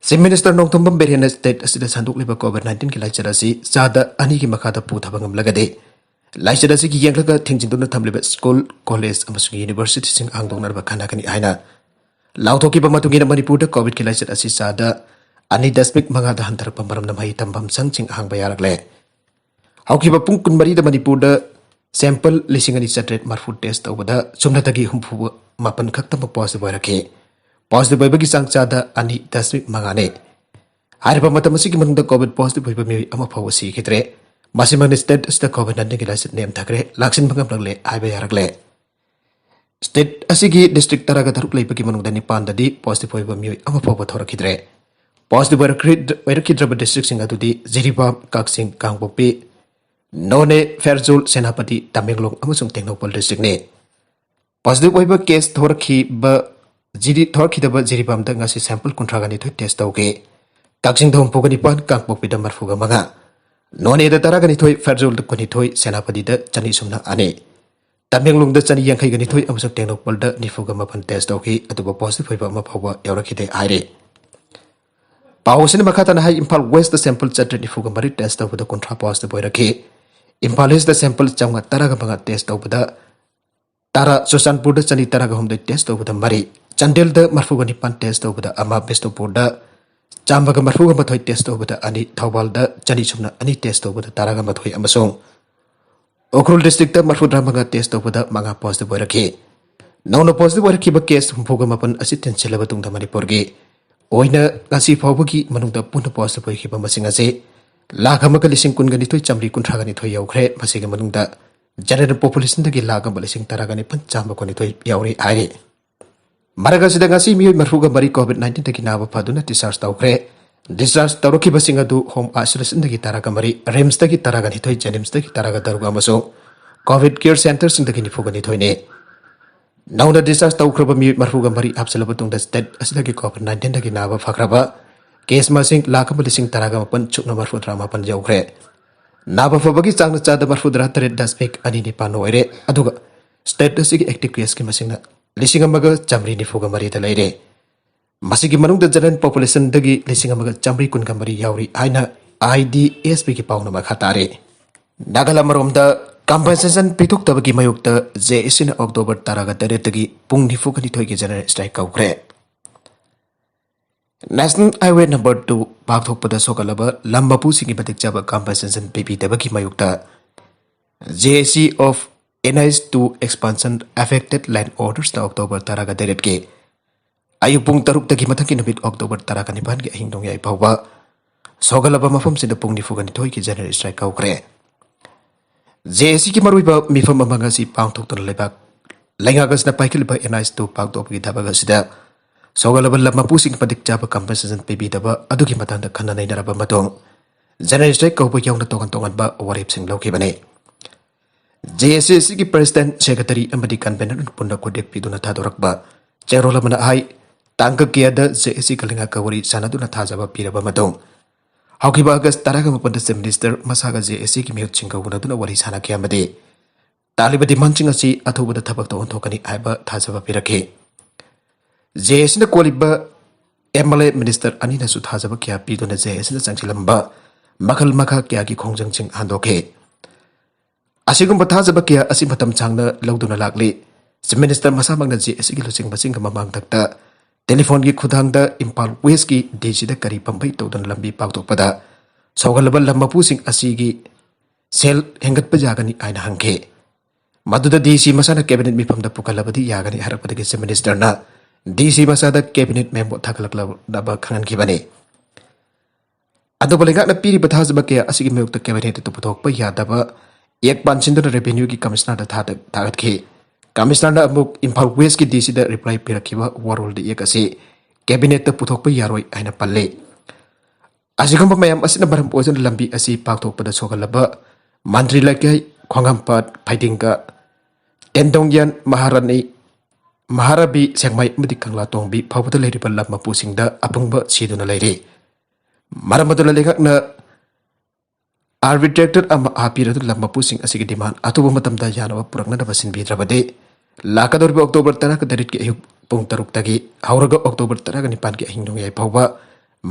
Chief Minister ꯅꯣꯡꯊꯣꯝꯕꯝ ꯕꯤꯔꯦꯟꯅ state ꯑꯁꯤꯗ ꯁꯟꯗꯣꯛꯂꯤꯕ COVID nineteen ꯒꯤ ꯂꯥꯏꯆꯠ ꯑꯁꯤ ꯆꯥꯗ ꯑꯅꯤꯒꯤ ꯃꯈꯥꯗ ꯄꯨꯊꯕ ꯉꯝꯂꯒꯗꯤ ꯂꯥꯏꯆꯠ ꯑꯁꯤꯒꯤ ꯌꯦꯡꯂꯒ ꯊꯤꯡꯖꯤꯟꯗꯨꯅ ꯊꯝꯂꯤꯕ school, college ꯑꯃꯁꯨꯡ university ꯁꯤꯡ ꯍꯥꯡꯗꯣꯛꯅꯅꯕ ꯈꯟꯅꯒꯅꯤ ꯍꯥꯏꯅ ꯂꯥꯎꯊꯣꯛꯈꯤꯕ ꯃꯇꯨꯡ ꯏꯟꯅ ꯃꯅꯤꯄꯨꯔꯗ COVID ꯀꯤ ꯂꯥꯏꯆꯠ ꯑꯁꯤ ꯆꯥꯗ ꯑꯅꯤ ꯗꯁꯃꯤꯛ ꯃꯉꯥꯗ ꯍꯟꯊꯔꯛꯄ ꯃꯔꯝꯅ ꯃꯍꯩ ꯇꯝꯐꯝ ꯁꯪꯁꯤꯡ ꯍꯥꯡꯕ ꯌꯥꯔꯛꯂꯦ꯫ ꯍꯧꯈꯤꯕ ꯄꯨꯡ ꯀꯨꯟꯃꯔꯤꯗ ꯃꯅꯤꯄꯨꯔꯗ sample ꯂꯤꯁꯤꯡ ꯑꯅꯤ ꯆꯥꯇ꯭ꯔꯦꯠ ꯃꯔꯐꯨ test ꯇꯧꯕꯗ ꯁꯨꯞꯅꯇꯒꯤ ꯍꯨꯝꯐꯨ ꯃꯥꯄꯟ ꯈꯛꯇꯃꯛ positive ꯑꯣꯏꯔꯛꯈꯤ꯫ Positive ꯑꯣꯏꯕꯒꯤ ꯆꯥꯡ ꯆꯥꯗ ꯑꯅꯤ ꯗꯁꯃꯤꯛ ꯃꯉꯥꯅꯤ꯫ ꯍꯥꯏꯔꯤꯕ ꯃꯇꯝ ꯑꯁꯤꯒꯤ ꯃꯅꯨꯡꯗ COVID positive ꯑꯣꯏꯕ ꯃꯤꯑꯣꯏ ꯑꯃ ꯐꯥꯎꯕ ꯁꯤꯈꯤꯗ꯭ꯔꯦ꯫ ꯃꯁꯤꯃꯛꯅ state ꯑꯁꯤꯗ COVID nineteen ꯒꯤ ꯂꯥꯏꯆꯠ ꯅꯦꯝꯊꯈ꯭ꯔꯦ, ꯂꯥꯛꯁꯤꯟꯕ ꯉꯝꯂꯛꯂꯦ ꯍꯥꯏꯕ ꯌꯥꯔꯛꯂꯦ꯫ State ꯑꯁꯤꯒꯤ district ꯇꯔꯥꯒ ꯇꯔꯨꯛ ꯂꯩꯕꯒꯤ ꯃꯅꯨꯡꯗ ꯅꯤꯄꯥꯟꯗꯗꯤ positive ꯑꯣꯏꯕ ꯃꯤꯑꯣꯏ ꯑꯃ ꯐꯥꯎꯕ ꯊꯣꯔꯛꯈꯤꯗ꯭ꯔꯦ꯫ Positive ꯑꯣꯏꯔꯛꯈ꯭ꯔꯤ-, ꯑꯣꯏꯔꯛꯈꯤꯗ꯭ꯔꯕ district ꯁꯤꯡ ꯑꯗꯨꯗꯤ ꯖꯤꯔꯤꯕꯥꯝ, ꯀꯛꯆꯤꯡ, ꯀꯥꯡꯄꯣꯛꯄꯤ, ꯅꯣꯅꯦ, ꯐꯦꯔꯖꯣꯜ, ꯁꯦꯅꯥꯄꯇꯤ, ꯇꯃꯦꯡꯂꯣꯡ ꯑꯃꯁꯨꯡ ꯇꯦꯡꯅꯧꯄꯜ district ꯅꯤ꯫ Positive ꯑꯣꯏꯕ case ꯊꯣꯔꯛꯈꯤꯕ ꯖꯤꯔꯤ-, ꯊꯣꯔꯛꯈꯤꯗꯕ ꯖꯤꯔꯤꯕꯥꯝꯗ ꯉꯁꯤ sample ꯀꯨꯟꯊ꯭ꯔꯥꯒ ꯅꯤꯊꯣꯏ test ꯇꯧꯈꯤ꯫ ꯀꯛꯆꯤꯡꯗ ꯍꯨꯝꯐꯨꯒ ꯅꯤꯄꯥꯟ, ꯀꯥꯡꯄꯣꯛꯄꯤꯗ ꯃꯔꯐꯨꯒ ꯃꯉꯥ, ꯅꯣꯅꯦꯗ ꯇꯔꯥꯒ ꯅꯤꯊꯣꯏ, ꯐꯦꯔꯖꯣꯜꯗ ꯀꯨꯟꯅꯤꯊꯣꯏ, ꯁꯦꯅꯥꯄꯇꯤꯗ ꯆꯅꯤ ꯁꯨꯞꯅ ꯑꯅꯤ, ꯇꯃꯦꯡꯂꯣꯡꯗ ꯆꯅꯤ ꯌꯥꯡꯈꯩꯒ ꯅꯤꯊꯣꯏ ꯑꯃꯁꯨꯡ ꯇꯦꯡꯅꯧꯄꯜꯗ ꯅꯤꯐꯨꯒ ꯃꯥꯄꯟ test ꯇꯧꯈꯤ, ꯑꯗꯨꯕꯨ positive ꯑꯣꯏꯕ ꯑꯃ ꯐꯥꯎꯕ ꯌꯥꯎꯔꯛꯈꯤꯗꯦ ꯍꯥꯏꯔꯤ꯫ ꯄꯥꯎ ꯑꯁꯤꯅ ꯃꯈꯥ ꯇꯥꯅ ꯍꯥꯏ, ꯏꯝꯐꯥꯜ West ꯇ sample ꯆꯥꯇ꯭ꯔꯦꯠ ꯅꯤꯐꯨꯒ ꯃꯔꯤ test ꯇꯧꯕꯗ ꯀꯨꯟꯊ꯭ꯔꯥ positive ꯑꯣꯏꯔꯛꯈꯤ꯫ ꯏꯝꯐꯥꯜ East ꯇ sample ꯆꯥꯝꯃꯉꯥ ꯇꯔꯥꯒ ꯃꯉꯥ test ꯇꯧꯕꯗ ꯇꯔꯥ, ꯆꯨꯔꯆꯥꯟꯄꯨꯔꯗ ꯆꯅꯤ ꯇꯔꯥꯒ ꯍꯨꯝꯗꯣꯏ test ꯇꯧꯕꯗ ꯃꯔꯤ, ꯆꯥꯟꯗꯦꯜꯗ ꯃꯔꯐꯨꯒ ꯅꯤꯄꯥꯟ test ꯇꯧꯕꯗ ꯑꯃ, ꯕꯤꯁꯅꯨꯄꯨꯔꯗ ꯆꯥꯝꯃꯒ ꯃꯔꯐꯨꯒ ꯃꯥꯊꯣꯏ test ꯇꯧꯕꯗ ꯑꯅꯤ, ꯊꯧꯕꯥꯜꯗ ꯆꯅꯤ ꯁꯨꯞꯅ ꯑꯅꯤ test ꯇꯧꯕꯗ ꯇꯔꯥꯒ ꯃꯥꯊꯣꯏ ꯑꯃꯁꯨꯡ ꯎꯈ꯭ꯔꯨꯜ district ꯇ ꯃꯔꯐꯨꯇꯔꯥꯃꯉꯥ test ꯇꯧꯕꯗ ꯃꯉꯥ positive ꯑꯣꯏꯔꯛꯈꯤ꯫ ꯅꯧꯅ positive ꯑꯣꯏꯔꯛꯈꯤꯕ case ꯍꯨꯝꯐꯨꯒ ꯃꯥꯄꯟ ꯑꯁꯤ ꯇꯦꯟꯁꯤꯜꯂꯕ ꯇꯨꯡꯗ ꯃꯅꯤꯄꯨꯔꯒꯤ ꯑꯣꯏꯅ ꯉꯁꯤ ꯐꯥꯎꯕꯒꯤ ꯃꯅꯨꯡꯗ ꯄꯨꯟꯅ positive ꯑꯣꯏꯈꯤꯕ ꯃꯁꯤꯡ ꯑꯁꯤ ꯂꯥꯈ ꯑꯃꯒ ꯂꯤꯁꯤꯡ ꯀꯨꯟꯒ ꯅꯤꯊꯣꯏ ꯆꯥꯃꯔꯤ ꯀꯨꯟꯊ꯭ꯔꯥꯒ ꯅꯤꯊꯣꯏ ꯌꯧꯈ꯭ꯔꯦ꯫ ꯃꯁꯤꯒꯤ ꯃꯅꯨꯡꯗ general population ꯗꯒꯤ ꯂꯥꯈ ꯑꯃ ꯂꯤꯁꯤꯡ ꯇꯔꯥꯒ ꯅꯤꯄꯥꯟ ꯆꯥꯝꯃ ꯀꯨꯟꯅꯤꯊꯣꯏ ꯌꯥꯎꯔꯤ ꯍꯥꯏꯔꯤ꯫ ꯃꯔꯛ ꯑꯁꯤꯗ ꯉꯁꯤ ꯃꯤꯑꯣꯏ ꯃꯔꯐꯨꯒ ꯃꯔꯤ COVID nineteen ꯗꯒꯤ ꯅꯥꯕ ꯐꯗꯨꯅ discharge ꯇꯧꯈ꯭ꯔꯦ꯫ Discharge ꯇꯧꯔꯛꯈꯤꯕꯁꯤꯡ ꯑꯗꯨ home isolation ꯗꯒꯤ ꯇꯔꯥꯒ ꯃꯔꯤ, RIMS ꯇꯒꯤ ꯇꯔꯥꯒ ꯅꯤꯊꯣꯏ, JNIMS ꯇꯒꯤ ꯇꯔꯥꯒ ꯇꯔꯨꯛ ꯑꯃꯁꯨꯡ COVID care centre ꯁꯤꯡꯗꯒꯤ ꯅꯤꯐꯨꯒ ꯅꯤꯊꯣꯏꯅꯤ꯫ ꯅꯧꯅ discharge ꯇꯧꯈ꯭ꯔꯕ ꯃꯤꯑꯣꯏ ꯃꯔꯐꯨꯒ ꯃꯔꯤ ꯍꯥꯞꯆꯤꯜꯂꯕ ꯃꯇꯨꯡꯗ state ꯑꯁꯤꯗꯒꯤ COVID nineteen ꯗꯒꯤ ꯅꯥꯕ ꯐꯈ꯭ꯔꯕ case ꯃꯁꯤꯡ ꯂꯥꯈ ꯑꯃ ꯂꯤꯁꯤꯡ ꯇꯔꯥꯒ ꯃꯥꯄꯟ ꯁꯨꯞꯅ ꯃꯔꯐꯨꯇꯔꯥ ꯃꯥꯄꯟ ꯌꯧꯈ꯭ꯔꯦ꯫ ꯅꯥꯕ ꯐꯕꯒꯤ ꯆꯥꯡꯅ ꯆꯥꯗ ꯃꯔꯐꯨꯇꯔꯥ ꯇꯔꯦꯠ ꯗꯁꯃꯤꯛ ꯑꯅꯤ ꯅꯤꯄꯥꯟ ꯑꯣꯏꯔꯦ꯫ ꯑꯗꯨꯒ ꯁ꯭ꯇꯦꯠ ꯑꯁꯤꯒꯤ ꯑꯦꯛꯇꯤꯚ ꯀꯦꯁꯀꯤ ꯃꯁꯤꯡꯅ ꯂꯤꯁꯤꯡ ꯑꯃꯒ ꯆꯥꯃꯔꯤ ꯅꯤꯐꯨꯒ ꯃꯔꯤꯗ ꯂꯩꯔꯦ꯫ ꯃꯁꯤꯒꯤ ꯃꯅꯨꯡꯗ ꯖꯦꯅꯔꯦꯜ ꯄꯣꯄꯨꯂꯦꯁꯟꯗꯒꯤ ꯂꯤꯁꯤꯡ ꯑꯃꯒ ꯆꯥꯃꯔꯤ ꯀꯨꯟꯒ ꯃꯔꯤ ꯌꯥꯎꯔꯤ ꯍꯥꯏꯅ ꯑꯥꯏ ꯗꯤ ꯑꯦꯁ ꯄꯤꯒꯤ ꯄꯥꯎꯅ ꯃꯈꯥ ꯇꯥꯔꯤ꯫ ꯅꯥꯒꯥꯂꯥꯟ ꯑꯃꯔꯣꯝꯗ ꯀꯝꯄꯦꯟꯁꯦꯁꯟ ꯄꯤꯊꯣꯛꯇꯕꯒꯤ ꯃꯥꯌꯣꯛꯇ ꯖꯦ ꯑꯦ ꯁꯤꯅ ꯑꯣꯛꯇꯣꯕꯔ ꯇꯔꯥꯒ ꯇꯔꯦꯠꯇꯒꯤ ꯄꯨꯡ ꯅꯤꯐꯨꯒ ꯅꯤꯊꯣꯏꯒꯤ ꯖꯦꯅꯔꯦꯜ ꯁ꯭ꯇ꯭ꯔꯥꯏꯛ ꯀꯧꯈ꯭ꯔꯦ꯫ ꯅꯦꯁꯅꯦꯜ ꯍꯥꯏꯋꯦ ꯅꯝꯕꯔ ꯇꯨ ꯄꯥꯛꯊꯣꯛꯄꯗ ꯁꯣꯛꯍꯜꯂꯕ ꯂꯝ ꯃꯄꯨꯁꯤꯡꯒꯤ ꯃꯇꯤꯛ ꯆꯥꯕ ꯀꯝꯄꯦꯟꯁꯦꯁꯟ ꯄꯤꯕꯤꯗꯕꯒꯤ ꯃꯥꯌꯣꯛꯇ J A C of N H two Expansion Affected Land Ownersꯅ ꯑꯣꯛꯇꯣꯕꯔ ꯇꯔꯥꯒ ꯇꯔꯦꯠꯀꯤ ꯑꯌꯨꯛ ꯄꯨꯡ ꯇꯔꯨꯛꯇꯒꯤ ꯃꯊꯪꯒꯤ ꯅꯨꯃꯤꯠ ꯑꯣꯛꯇꯣꯕꯔ ꯇꯔꯥꯒ ꯅꯤꯄꯥꯟꯒꯤ ꯑꯍꯤꯡ ꯅꯣꯡꯌꯥꯏ ꯐꯥꯎꯕ ꯁꯣꯛꯍꯜꯂꯕ ꯃꯐꯝꯁꯤꯡꯗ ꯄꯨꯡ ꯅꯤꯐꯨꯒ ꯅꯤꯊꯣꯏꯒꯤ ꯖꯦꯅꯔꯦꯜ ꯁ꯭ꯇ꯭ꯔꯥꯏꯛ ꯀꯧꯈ꯭ꯔꯦ꯫ ꯖꯦ ꯑꯦ ꯁꯤꯒꯤ ꯃꯔꯨꯑꯣꯏꯕ ꯃꯤꯐꯝ ꯑꯃ ꯉꯁꯤ ꯄꯥꯡꯊꯣꯛꯇꯨꯅ ꯂꯩꯕꯥꯛ ꯂꯩꯉꯥꯛ ꯑꯁꯤꯅ ꯄꯥꯏꯈꯠꯂꯤꯕ N H two ꯄꯥꯛꯊꯣꯛꯄꯒꯤ ꯊꯕꯛ ꯑꯁꯤꯗ ꯁꯣꯛꯍꯜꯂꯕ ꯂꯝ ꯃꯄꯨꯁꯤꯡ ꯃꯇꯤꯛ ꯆꯥꯕ ꯀꯝꯄꯦꯟꯁꯦꯁꯟ ꯄꯤꯕꯤꯗꯕ ꯑꯗꯨꯒꯤ ꯃꯇꯥꯡꯗ ꯈꯟꯅ ꯅꯩꯅꯔꯕ ꯃꯇꯨꯡ ꯖꯦꯅꯔꯦꯜ ꯁ꯭ꯇ꯭ꯔꯥꯏꯛ ꯀꯧꯕ ꯌꯥꯎꯅ ꯇꯣꯉꯥꯟ ꯇꯣꯉꯥꯟꯕ ꯋꯥꯔꯦꯞꯁꯤꯡ ꯂꯧꯈꯤꯕꯅꯤ꯫ ꯖꯦ ꯑꯦ ꯁꯤ ꯑꯁꯤꯒꯤ ꯄ꯭ꯔꯦꯁꯤꯗꯦꯟꯠ ꯁꯦꯀ꯭ꯔꯦꯇꯔꯤ ꯑꯃꯗꯤ ꯀꯟꯚꯦꯅꯔꯅ ꯄꯨꯟꯅ ꯈꯨꯗꯦꯛ ꯄꯤꯗꯨꯅ ꯊꯥꯗꯣꯔꯛꯄ ꯆꯦꯔꯣꯜ ꯑꯃꯅ ꯍꯥꯏ, ꯇꯥꯡꯀꯛ ꯀꯌꯥꯗ ꯖꯦ ꯑꯦ ꯁꯤꯒ ꯂꯩꯉꯥꯛꯀ ꯋꯥꯔꯤ ꯁꯥꯟꯅꯗꯨꯅ ꯊꯥꯖꯕ ꯄꯤꯔꯕ ꯃꯇꯨꯡ ꯍꯧꯈꯤꯕ ꯑꯥꯒꯁ ꯇꯔꯥꯒ ꯃꯥꯄꯟꯗ ꯆꯤꯐ ꯃꯤꯅꯤꯁꯇꯔ ꯃꯁꯥꯒ ꯖꯦ ꯑꯦ ꯁꯤꯒꯤ ꯃꯤꯍꯨꯠꯁꯤꯡꯒ ꯎꯅꯗꯨꯅ ꯋꯥꯔꯤ ꯁꯥꯟꯅꯈꯤ ꯑꯃꯗꯤ ꯇꯥꯜꯂꯤꯕ ꯗꯤꯃꯥꯟꯁꯤꯡ ꯑꯁꯤ ꯑꯊꯨꯕꯗ ꯊꯕꯛꯇ ꯑꯣꯟꯊꯣꯛꯀꯅꯤ ꯍꯥꯏꯕ ꯊꯥꯖꯕ ꯄꯤꯔꯛꯈꯤ꯫ ꯖꯦ ꯑꯦ ꯁꯤꯅ ꯀꯣꯜꯂꯤꯕ ꯑꯦꯝ ꯑꯦꯜ ꯑꯦ ꯃꯤꯅꯤꯁꯇꯔ ꯑꯅꯤꯅꯁꯨ ꯊꯥꯖꯕ ꯀꯌꯥ ꯄꯤꯗꯨꯅ ꯖꯦ ꯑꯦ ꯁꯤꯅ ꯆꯪꯁꯤꯜꯂꯝꯕ ꯃꯈꯜ ꯃꯈꯥ ꯀꯌꯥꯒꯤ ꯈꯣꯡꯖꯪꯁꯤꯡ ꯍꯟꯗꯣꯛꯈꯤ꯫ ꯑꯁꯤꯒꯨꯝꯕ ꯊꯥꯖꯕ ꯀꯌꯥ ꯑꯁꯤ ꯃꯇꯝ ꯁꯥꯡꯅ ꯂꯧꯗꯨꯅ ꯂꯥꯛꯂꯤ꯫ ꯆꯤꯐ ꯃꯤꯅꯤꯁꯇꯔ ꯃꯁꯥꯃꯛꯅ ꯖꯦ ꯑꯦ ꯁꯤꯒꯤ ꯂꯨꯆꯤꯡꯕꯁꯤꯡꯒ ꯃꯃꯥꯡꯊꯛꯇ ꯇꯦꯂꯤꯐꯣꯟꯒꯤ ꯈꯨꯠꯊꯥꯡꯗ ꯏꯝꯐꯥꯜ ꯋꯦꯁꯀꯤ ꯗꯤ ꯁꯤꯗ ꯀꯔꯤ ꯄꯥꯝꯕꯩ ꯇꯧꯗꯨꯅ ꯂꯝꯕꯤ ꯄꯥꯛꯊꯣꯛꯄꯗ ꯁꯣꯛꯍꯜꯂꯕ ꯂꯝ ꯃꯄꯨꯁꯤꯡ ꯑꯁꯤꯒꯤ ꯁꯦꯜ ꯍꯦꯟꯒꯠꯄ ꯌꯥꯒꯅꯤ ꯍꯥꯏꯅ ꯍꯪꯈꯤ꯫ ꯃꯗꯨꯗ ꯗꯤ ꯁꯤ ꯃꯁꯥꯅ ꯀꯦꯕꯤꯅꯦꯠ ꯃꯤꯐꯝꯗ ꯄꯨꯈꯠꯂꯕꯗꯤ ꯌꯥꯒꯅꯤ ꯍꯥꯏꯔꯛꯄꯗꯒꯤ ꯆꯤꯐ ꯃꯤꯅꯤꯁꯇꯔꯅ ꯗꯤ ꯁꯤ ꯃꯁꯥꯗ ꯀꯦꯕꯤꯅꯦꯠ ꯃꯦꯃꯣ ꯊꯥꯒꯠꯂꯛꯅꯕ ꯈꯪꯍꯟꯈꯤꯕꯅꯤ꯫ ꯑꯗꯨꯕꯨ ꯂꯩꯉꯥꯛꯅ ꯄꯤꯔꯤꯕ ꯊꯥꯖꯕ ꯀꯌꯥ ꯑꯁꯤꯒꯤ ꯃꯥꯌꯣꯛꯇ ꯀꯦꯕꯤꯅꯦꯠꯇ ꯄꯨꯊꯣꯛꯄ ꯌꯥꯗꯕ ꯑꯦꯛ ꯄꯥꯟꯁꯤꯟꯗꯨꯅ ꯔꯦꯚꯤꯅ꯭ꯌꯨꯒꯤ ꯀꯃꯤꯁꯅꯔꯗ ꯊꯥꯗ-, ꯊꯥꯒꯠꯈꯤ꯫ ꯀꯃꯤꯁꯅꯔꯅ ꯑꯃꯨꯛ ꯏꯝꯐꯥꯜ ꯋꯦꯁꯀꯤ ꯗꯤ ꯁꯤꯗ ꯔꯤꯄ꯭ꯂꯥꯏ ꯄꯤꯔꯛꯈꯤꯕ ꯋꯥꯔꯣꯜꯗ ꯑꯦꯛ ꯑꯁꯤ ꯀꯦꯕꯤꯅꯦꯠꯇ ꯄꯨꯊꯣꯛꯄ ꯌꯥꯔꯣꯏ ꯍꯥꯏꯅ ꯄꯜꯂꯤ꯫ ꯑꯁꯤꯒꯨꯝꯕ ꯃꯌꯥꯝ ꯑꯁꯤꯅ ꯃꯔꯝ ꯑꯣꯏꯗꯨꯅ ꯂꯝꯕꯤ ꯑꯁꯤ ꯄꯥꯛꯊꯣꯛꯄꯗ ꯁꯣꯛꯍꯜꯂꯕ ꯃꯟꯇ꯭ꯔꯤ ꯂꯩꯀꯥꯏ, ꯈꯣꯡꯍꯥꯝꯄꯥꯠ, ꯐꯩꯗꯤꯡꯒꯥ, ꯇꯦꯟꯗꯣꯡꯌꯥꯟ, ꯃꯍꯥꯔꯥꯅꯤ, ꯃꯍꯥꯔꯥꯕꯤ, ꯁꯦꯛꯃꯥꯏ ꯑꯃꯗꯤ ꯀꯪꯂꯥꯇꯣꯡꯕꯤ ꯐꯥꯎꯕꯗ ꯂꯩꯔꯤꯕ ꯂꯝ ꯃꯄꯨꯁꯤꯡꯗ ꯑꯄꯪꯕ ꯁꯤꯗꯨꯅ ꯂꯩꯔꯤ꯫ ꯃꯔꯝ ꯑꯗꯨꯅ ꯂꯩꯉꯥꯛꯅ ꯑꯥꯔꯕꯤꯇ꯭ꯔꯦꯇꯔ ꯑꯃ ꯍꯥꯞꯄꯤꯔꯗꯨꯅ ꯂꯝ ꯃꯄꯨꯁꯤꯡ ꯑꯁꯤꯒꯤ ꯗꯤꯃꯥꯟ ꯑꯊꯨꯕ ꯃꯇꯝꯗ ꯌꯥꯅꯕ ꯄꯨꯔꯛꯅꯕ ꯁꯤꯟꯕꯤꯗ꯭ꯔꯕꯗꯤ, ꯂꯥꯛꯀꯗꯧꯔꯤꯕ ꯑꯣꯛꯇꯣꯕꯔ ꯇꯔꯥꯒ ꯇꯔꯦꯠꯀꯤ ꯑꯌꯨꯛ ꯄꯨꯡ ꯇꯔꯨꯛꯇꯒꯤ ꯍꯧꯔꯒ ꯑꯣꯛꯇꯣꯕꯔ ꯇꯔꯥꯒ ꯅꯤꯄꯥꯟꯒꯤ ꯑꯍꯤꯡ ꯅꯣꯡꯌꯥꯏ ꯐꯥꯎꯕ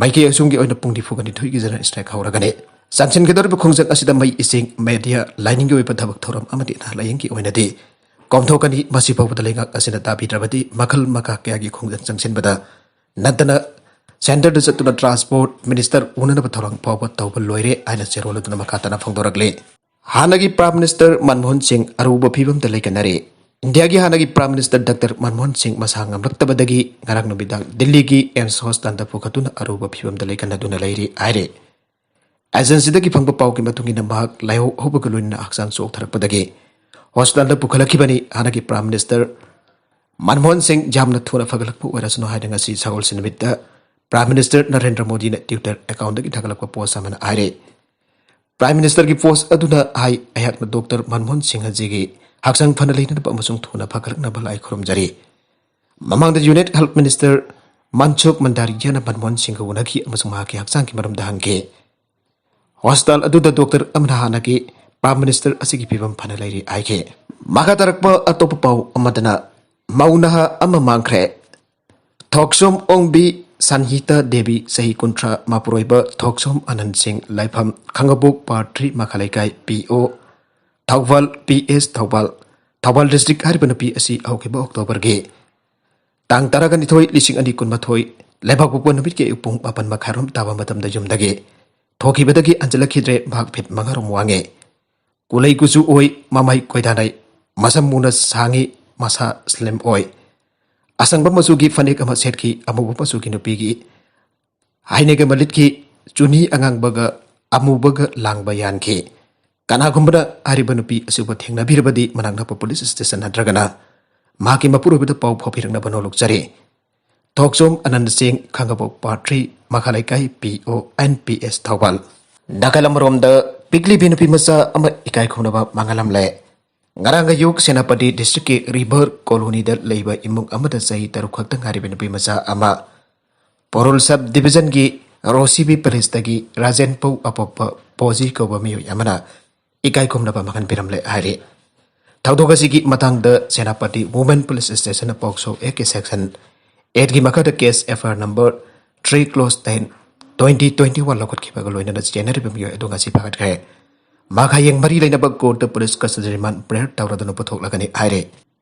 ꯃꯥꯏꯀꯩ ꯑꯁꯨꯝꯒꯤ ꯑꯣꯏꯅ ꯄꯨꯡ ꯅꯤꯐꯨꯒ ꯅꯤꯊꯣꯏꯒꯤ ꯖꯦꯅꯔꯦꯜ ꯁ꯭ꯇ꯭ꯔꯥꯏꯛ ꯍꯧꯔꯒꯅꯤ꯫ ꯆꯪꯁꯤꯟꯒꯗꯧꯔꯤꯕ ꯈꯣꯡꯖꯪ ꯑꯁꯤꯗ ꯃꯩ, ꯏꯁꯤꯡ, ꯃꯦꯗꯤꯌꯥ, ꯂꯥꯏꯅꯤꯡꯒꯤ ꯑꯣꯏꯕ ꯊꯕꯛ ꯊꯧꯔꯝ ꯑꯃꯗꯤ ꯑꯅꯥ ꯂꯥꯏꯌꯦꯡꯒꯤ ꯑꯣꯏꯅꯗꯤ ꯀꯣꯝꯊꯣꯛꯀꯅꯤ꯫ ꯃꯁꯤ ꯐꯥꯎꯕꯗ ꯂꯩꯉꯥꯛ ꯑꯁꯤꯅ ꯇꯥꯕꯤꯗ꯭ꯔꯕꯗꯤ ꯃꯈꯜ ꯃꯈꯥ ꯀꯌꯥꯒꯤ ꯈꯣꯡꯖꯪ ꯆꯪꯁꯤꯟꯕꯗ ꯅꯠꯇꯅ ꯁꯦꯟꯇꯔꯗ ꯆꯠꯇꯨꯅ ꯇ꯭ꯔꯥꯟꯁꯄꯣꯔꯠ ꯃꯤꯅꯤꯁꯇꯔ ꯎꯅꯅꯕ ꯊꯧꯔꯥꯡ ꯐꯥꯎꯕ ꯇꯧꯕ ꯂꯣꯏꯔꯦ ꯍꯥꯏꯅ ꯆꯦꯔꯣꯜ ꯑꯗꯨꯅ ꯃꯈꯥ ꯇꯥꯅ ꯐꯣꯡꯗꯣꯔꯛꯂꯤ꯫ ꯍꯥꯟꯅꯒꯤ ꯄ꯭ꯔꯥꯏꯝ ꯃꯤꯅꯤꯁꯇꯔ ꯃꯟꯃꯣꯍꯟ ꯁꯤꯡ ꯑꯔꯨꯕ ꯐꯤꯕꯝꯗ ꯂꯩꯀꯟꯅꯔꯦ꯫ ꯏꯟꯗꯤꯌꯥꯒꯤ ꯍꯥꯟꯅꯒꯤ ꯄ꯭ꯔꯥꯏꯝ ꯃꯤꯅꯤꯁꯇꯔ ꯗꯥꯛꯇꯔ ꯃꯟꯃꯣꯍꯟ ꯁꯤꯡ ꯃꯁꯥ ꯉꯝꯂꯛꯇꯕꯗꯒꯤ ꯉꯔꯥꯡ ꯅꯨꯃꯤꯗꯥꯡ ꯗꯤꯜꯂꯤꯒꯤ ꯑꯦꯝꯁ ꯍꯣꯁꯄꯤꯇꯥꯜꯗ ꯄꯨꯈꯠꯇꯨꯅ ꯑꯔꯨꯕ ꯐꯤꯕꯝꯗ ꯂꯩꯀꯟꯅꯗꯨꯅ ꯂꯩꯔꯤ ꯍꯥꯏꯔꯦ꯫ ꯑꯦꯖꯦꯟꯁꯤꯗꯒꯤ ꯐꯪꯕ ꯄꯥꯎꯒꯤ ꯃꯇꯨꯡ ꯏꯟꯅ ꯃꯍꯥꯛ ꯂꯥꯏꯍꯧ ꯍꯧꯕꯒ ꯂꯣꯏꯅꯅ ꯍꯛꯆꯥꯡ ꯆꯣꯛꯊꯔꯛꯄꯗꯒꯤ ꯍꯣꯁꯄꯤꯇꯥꯜꯗ ꯄꯨꯈꯠꯂꯛꯈꯤꯕꯅꯤ꯫ ꯍꯥꯟꯅꯒꯤ ꯄ꯭ꯔꯥꯏꯝ ꯃꯤꯅꯤꯁꯇꯔ ꯃꯟꯃꯣꯍꯟ ꯁꯤꯡ ꯌꯥꯝꯅ ꯊꯨꯅ ꯐꯒꯠꯂꯛꯄ ꯑꯣꯏꯔꯁꯅꯨ ꯍꯥꯏꯅ ꯉꯁꯤ ꯁꯒꯣꯜꯁꯦꯟ ꯅꯨꯃꯤꯠꯇ ꯄ꯭ꯔꯥꯏꯝ ꯃꯤꯅꯤꯁꯇꯔ ꯅꯔꯦꯟꯗ꯭ꯔ ꯃꯣꯗꯤꯅ ꯇ꯭ꯋꯤꯇꯔ ꯑꯦꯀꯥꯎꯟꯗꯒꯤ ꯊꯥꯒꯠꯂꯛꯄ ꯄꯣꯁ ꯑꯃꯅ ꯍꯥꯏꯔꯦ꯫ ꯄ꯭ꯔꯥꯏꯝ ꯃꯤꯅꯤꯁꯇꯔꯒꯤ ꯄꯣꯁ ꯑꯗꯨꯅ ꯍꯥꯏ, "ꯑꯩꯍꯥꯛꯅ ꯗꯣꯛꯇꯔ ꯃꯟꯃꯣꯍꯟ ꯁꯤꯡ ꯑꯁꯤꯒꯤ ꯍꯛꯆꯥꯡ ꯐꯅ ꯂꯩꯅꯅꯕ ꯑꯃꯁꯨꯡ ꯊꯨꯅ ꯐꯒꯠꯂꯛꯅꯕ ꯂꯥꯏ ꯈꯨꯔꯨꯝꯖꯔꯤ"꯫ ꯃꯃꯥꯡꯗ ꯌꯨꯅꯥꯏꯠ ꯍꯦꯜꯊ ꯃꯤꯅꯤꯁꯇꯔ ꯃꯟꯁꯨꯈ ꯃꯟꯗꯥꯔꯤꯌꯥꯅ ꯃꯟꯃꯣꯍꯟ ꯁꯤꯡꯒ ꯎꯅꯈꯤ ꯑꯃꯁꯨꯡ ꯃꯍꯥꯛꯀꯤ ꯍꯛꯆꯥꯡꯒꯤ ꯃꯔꯝꯗ ꯍꯪꯈꯤ꯫ ꯍꯣꯁꯄꯤꯇꯥꯜ ꯑꯗꯨꯗ ꯗꯣꯛꯇꯔ ꯑꯃꯅ ꯍꯥꯟꯅꯒꯤ ꯄ꯭ꯔꯥꯏꯝ ꯃꯤꯅꯤꯁꯇꯔ ꯑꯁꯤꯒꯤ ꯐꯤꯕꯝ ꯐꯅ ꯂꯩꯔꯤ ꯍꯥꯏꯈꯤ꯫ ꯃꯈꯥ ꯇꯥꯔꯛꯄ ꯑꯇꯣꯞꯄ ꯄꯥꯎ ꯑꯃꯗꯅ, ꯃꯧ ꯅꯍꯥ ꯑꯃ ꯃꯥꯡꯈ꯭ꯔꯦ꯫ ꯊꯣꯛꯆꯣꯝ ꯑꯣꯡꯕꯤ ꯁꯟꯍꯤꯇꯥ ꯗꯦꯕꯤ, ꯆꯍꯤ ꯀꯨꯟꯊ꯭ꯔꯥ ꯃꯄꯨꯔꯣꯏꯕ ꯊꯣꯛꯆꯣꯝ ꯑꯅꯟ ꯁꯤꯡ, ꯂꯩꯐꯝ ꯈꯥꯡꯉꯕꯣꯛ ꯄꯥꯔꯠ ꯊ꯭ꯔꯤ ꯃꯈꯥ ꯂꯩꯀꯥꯏ ꯄꯤ ꯑꯣ, Thoubal P S Thoubal, Thoubal district ꯍꯥꯏꯔꯤꯕ ꯅꯨꯄꯤ ꯑꯁꯤ ꯍꯧꯈꯤꯕ ꯑꯣꯛꯇꯣꯕꯔꯒꯤ ꯇꯥꯡ ꯇꯔꯥꯒ ꯅꯤꯊꯣꯏ, ꯂꯤꯁꯤꯡ ꯑꯅꯤ ꯀꯨꯟꯃꯥꯊꯣꯏ, ꯂꯩꯕꯥꯛꯄꯣꯛꯄ ꯅꯨꯃꯤꯠꯀꯤ ꯑꯌꯨꯛ ꯄꯨꯡ ꯃꯥꯄꯟ ꯃꯈꯥꯏꯔꯣꯝ ꯇꯥꯕ ꯃꯇꯝꯗ ꯌꯨꯝꯗꯒꯤ ꯊꯣꯛꯈꯤꯕꯗꯒꯤ ꯍꯟꯖꯤꯜꯂꯛꯈꯤꯗ꯭ꯔꯦ꯫ ꯃꯍꯥꯛ ꯐꯤꯠ ꯃꯉꯥꯔꯣꯝ ꯋꯥꯡꯉꯦ꯫ ꯀꯨꯂꯩ ꯀꯨꯆꯨ ꯑꯣꯏ, ꯃꯃꯥꯏ ꯀꯣꯏꯗꯥꯅꯩ, ꯃꯁꯝ ꯃꯨꯅ ꯁꯥꯡꯉꯤ, ꯃꯁꯥ ꯁ꯭ꯂꯤꯝ ꯑꯣꯏ꯫ ꯑꯁꯪꯕ ꯃꯆꯨꯒꯤ ꯐꯅꯦꯛ ꯑꯃ ꯁꯦꯠꯈꯤ, ꯑꯃꯨꯕ ꯃꯆꯨꯒꯤ ꯅꯨꯄꯤꯒꯤ ꯍꯥꯏꯅꯦꯛ ꯑꯃ ꯂꯤꯠꯈꯤ, ꯆꯨꯅꯤ ꯑꯉꯥꯡꯕꯒ ꯑꯃꯨꯕꯒ ꯂꯥꯡꯕ ꯌꯥꯟꯈꯤ꯫ ꯀꯅꯥꯒꯨꯝꯕꯅ ꯍꯥꯏꯔꯤꯕ ꯅꯨꯄꯤ ꯑꯁꯤꯕꯨ ꯊꯦꯡꯅꯕꯤꯔꯕꯗꯤ ꯃꯅꯥꯛ ꯅꯛꯄ ꯄꯨꯂꯤꯁ ꯁ꯭ꯇꯦꯁꯟ ꯅꯠꯇ꯭ꯔꯒꯅ ꯃꯍꯥꯛꯀꯤ ꯃꯄꯨꯔꯣꯏꯕꯗ ꯄꯥꯎ ꯐꯥꯎꯕꯤꯔꯛꯅꯕ ꯅꯣꯜꯂꯨꯛꯆꯔꯤ꯫ ꯊꯣꯛꯆꯣꯝ ꯑꯅꯟ ꯁꯤꯡ, ꯈꯥꯡꯉꯕꯣꯛ ꯄꯥꯔꯠ ꯊ꯭ꯔꯤ ꯃꯈꯥ ꯂꯩꯀꯥꯏ ꯄꯤ ꯑꯣ ꯑꯦꯟ ꯄꯤ ꯑꯦꯁ ꯊꯧꯕꯥꯜ꯫ ꯅꯥꯀꯜ ꯑꯃꯔꯣꯝꯗ ꯄꯤꯛꯂꯤꯕꯤ ꯅꯨꯄꯤ ꯃꯆꯥ ꯑꯃ ꯏꯀꯥꯏ ꯈꯨꯝꯅꯕ ꯃꯥꯡꯍꯜꯂꯝꯂꯦ꯫ ꯉꯔꯥꯡ ꯑꯌꯨꯛ ꯁꯦꯅꯥꯄꯇꯤ ꯗꯤꯁꯇ꯭ꯔꯤꯛꯀꯤ ꯔꯤꯚꯔ ꯀꯣꯂꯣꯅꯤꯗ ꯂꯩꯕ ꯏꯃꯨꯡ ꯑꯃꯗ ꯆꯍꯤ ꯇꯔꯨꯛ ꯈꯛꯇ ꯉꯥꯏꯔꯤꯕ ꯅꯨꯄꯤ ꯃꯆꯥ ꯑꯃ ꯄꯣꯔꯣꯜ ꯁꯕ ꯗꯤꯕꯤꯖꯟꯒꯤ ꯔꯣꯁꯤꯕꯤ ꯄꯨꯂꯤꯁꯇꯒꯤ ꯔꯥꯖꯦꯟ ꯄꯧ ꯑꯄꯣꯛꯄ ꯄꯣꯖꯤ ꯀꯧꯕ ꯃꯤꯑꯣꯏ ꯑꯃꯅ ꯏꯀꯥꯏ ꯈꯨꯝꯅꯕ ꯃꯥꯡꯍꯟꯕꯤꯔꯝꯂꯦ ꯍꯥꯏꯔꯤ꯫ ꯊꯧꯗꯣꯛ ꯑꯁꯤꯒꯤ ꯃꯇꯥꯡꯗ ꯁꯦꯅꯥꯄꯇꯤ ꯋꯨꯃꯦꯟ ꯄꯨꯂꯤꯁ ꯁ꯭ꯇꯦꯁꯟꯅ ꯄꯣꯛꯁꯣ ꯑꯦꯛꯀꯤ ꯁꯦꯛꯁꯟ ꯑꯦꯠꯀꯤ ꯃꯈꯥꯗ case F I R number three close ten twenty twenty one ꯂꯧꯈꯠꯈꯤꯕꯒ ꯂꯣꯏꯅꯅ ꯆꯦꯟꯅꯔꯤꯕ ꯃꯤꯑꯣꯏ ꯑꯗꯨ ꯉꯁꯤ ꯐꯥꯒꯠꯈ꯭ꯔꯦ꯫ ꯃꯍꯥꯛ ꯍꯌꯦꯡ ꯃꯔꯤ ꯂꯩꯅꯕ ꯀꯣꯔꯠꯇ ꯄꯨꯂꯤꯁ ꯀꯁꯇꯗꯤ ꯔꯤꯃꯥꯟ ꯄ꯭ꯔꯦꯌꯔ ꯇꯧꯔꯗꯨꯅ ꯄꯨꯊꯣꯛꯂꯒꯅꯤ ꯍꯥꯏꯔꯦ꯫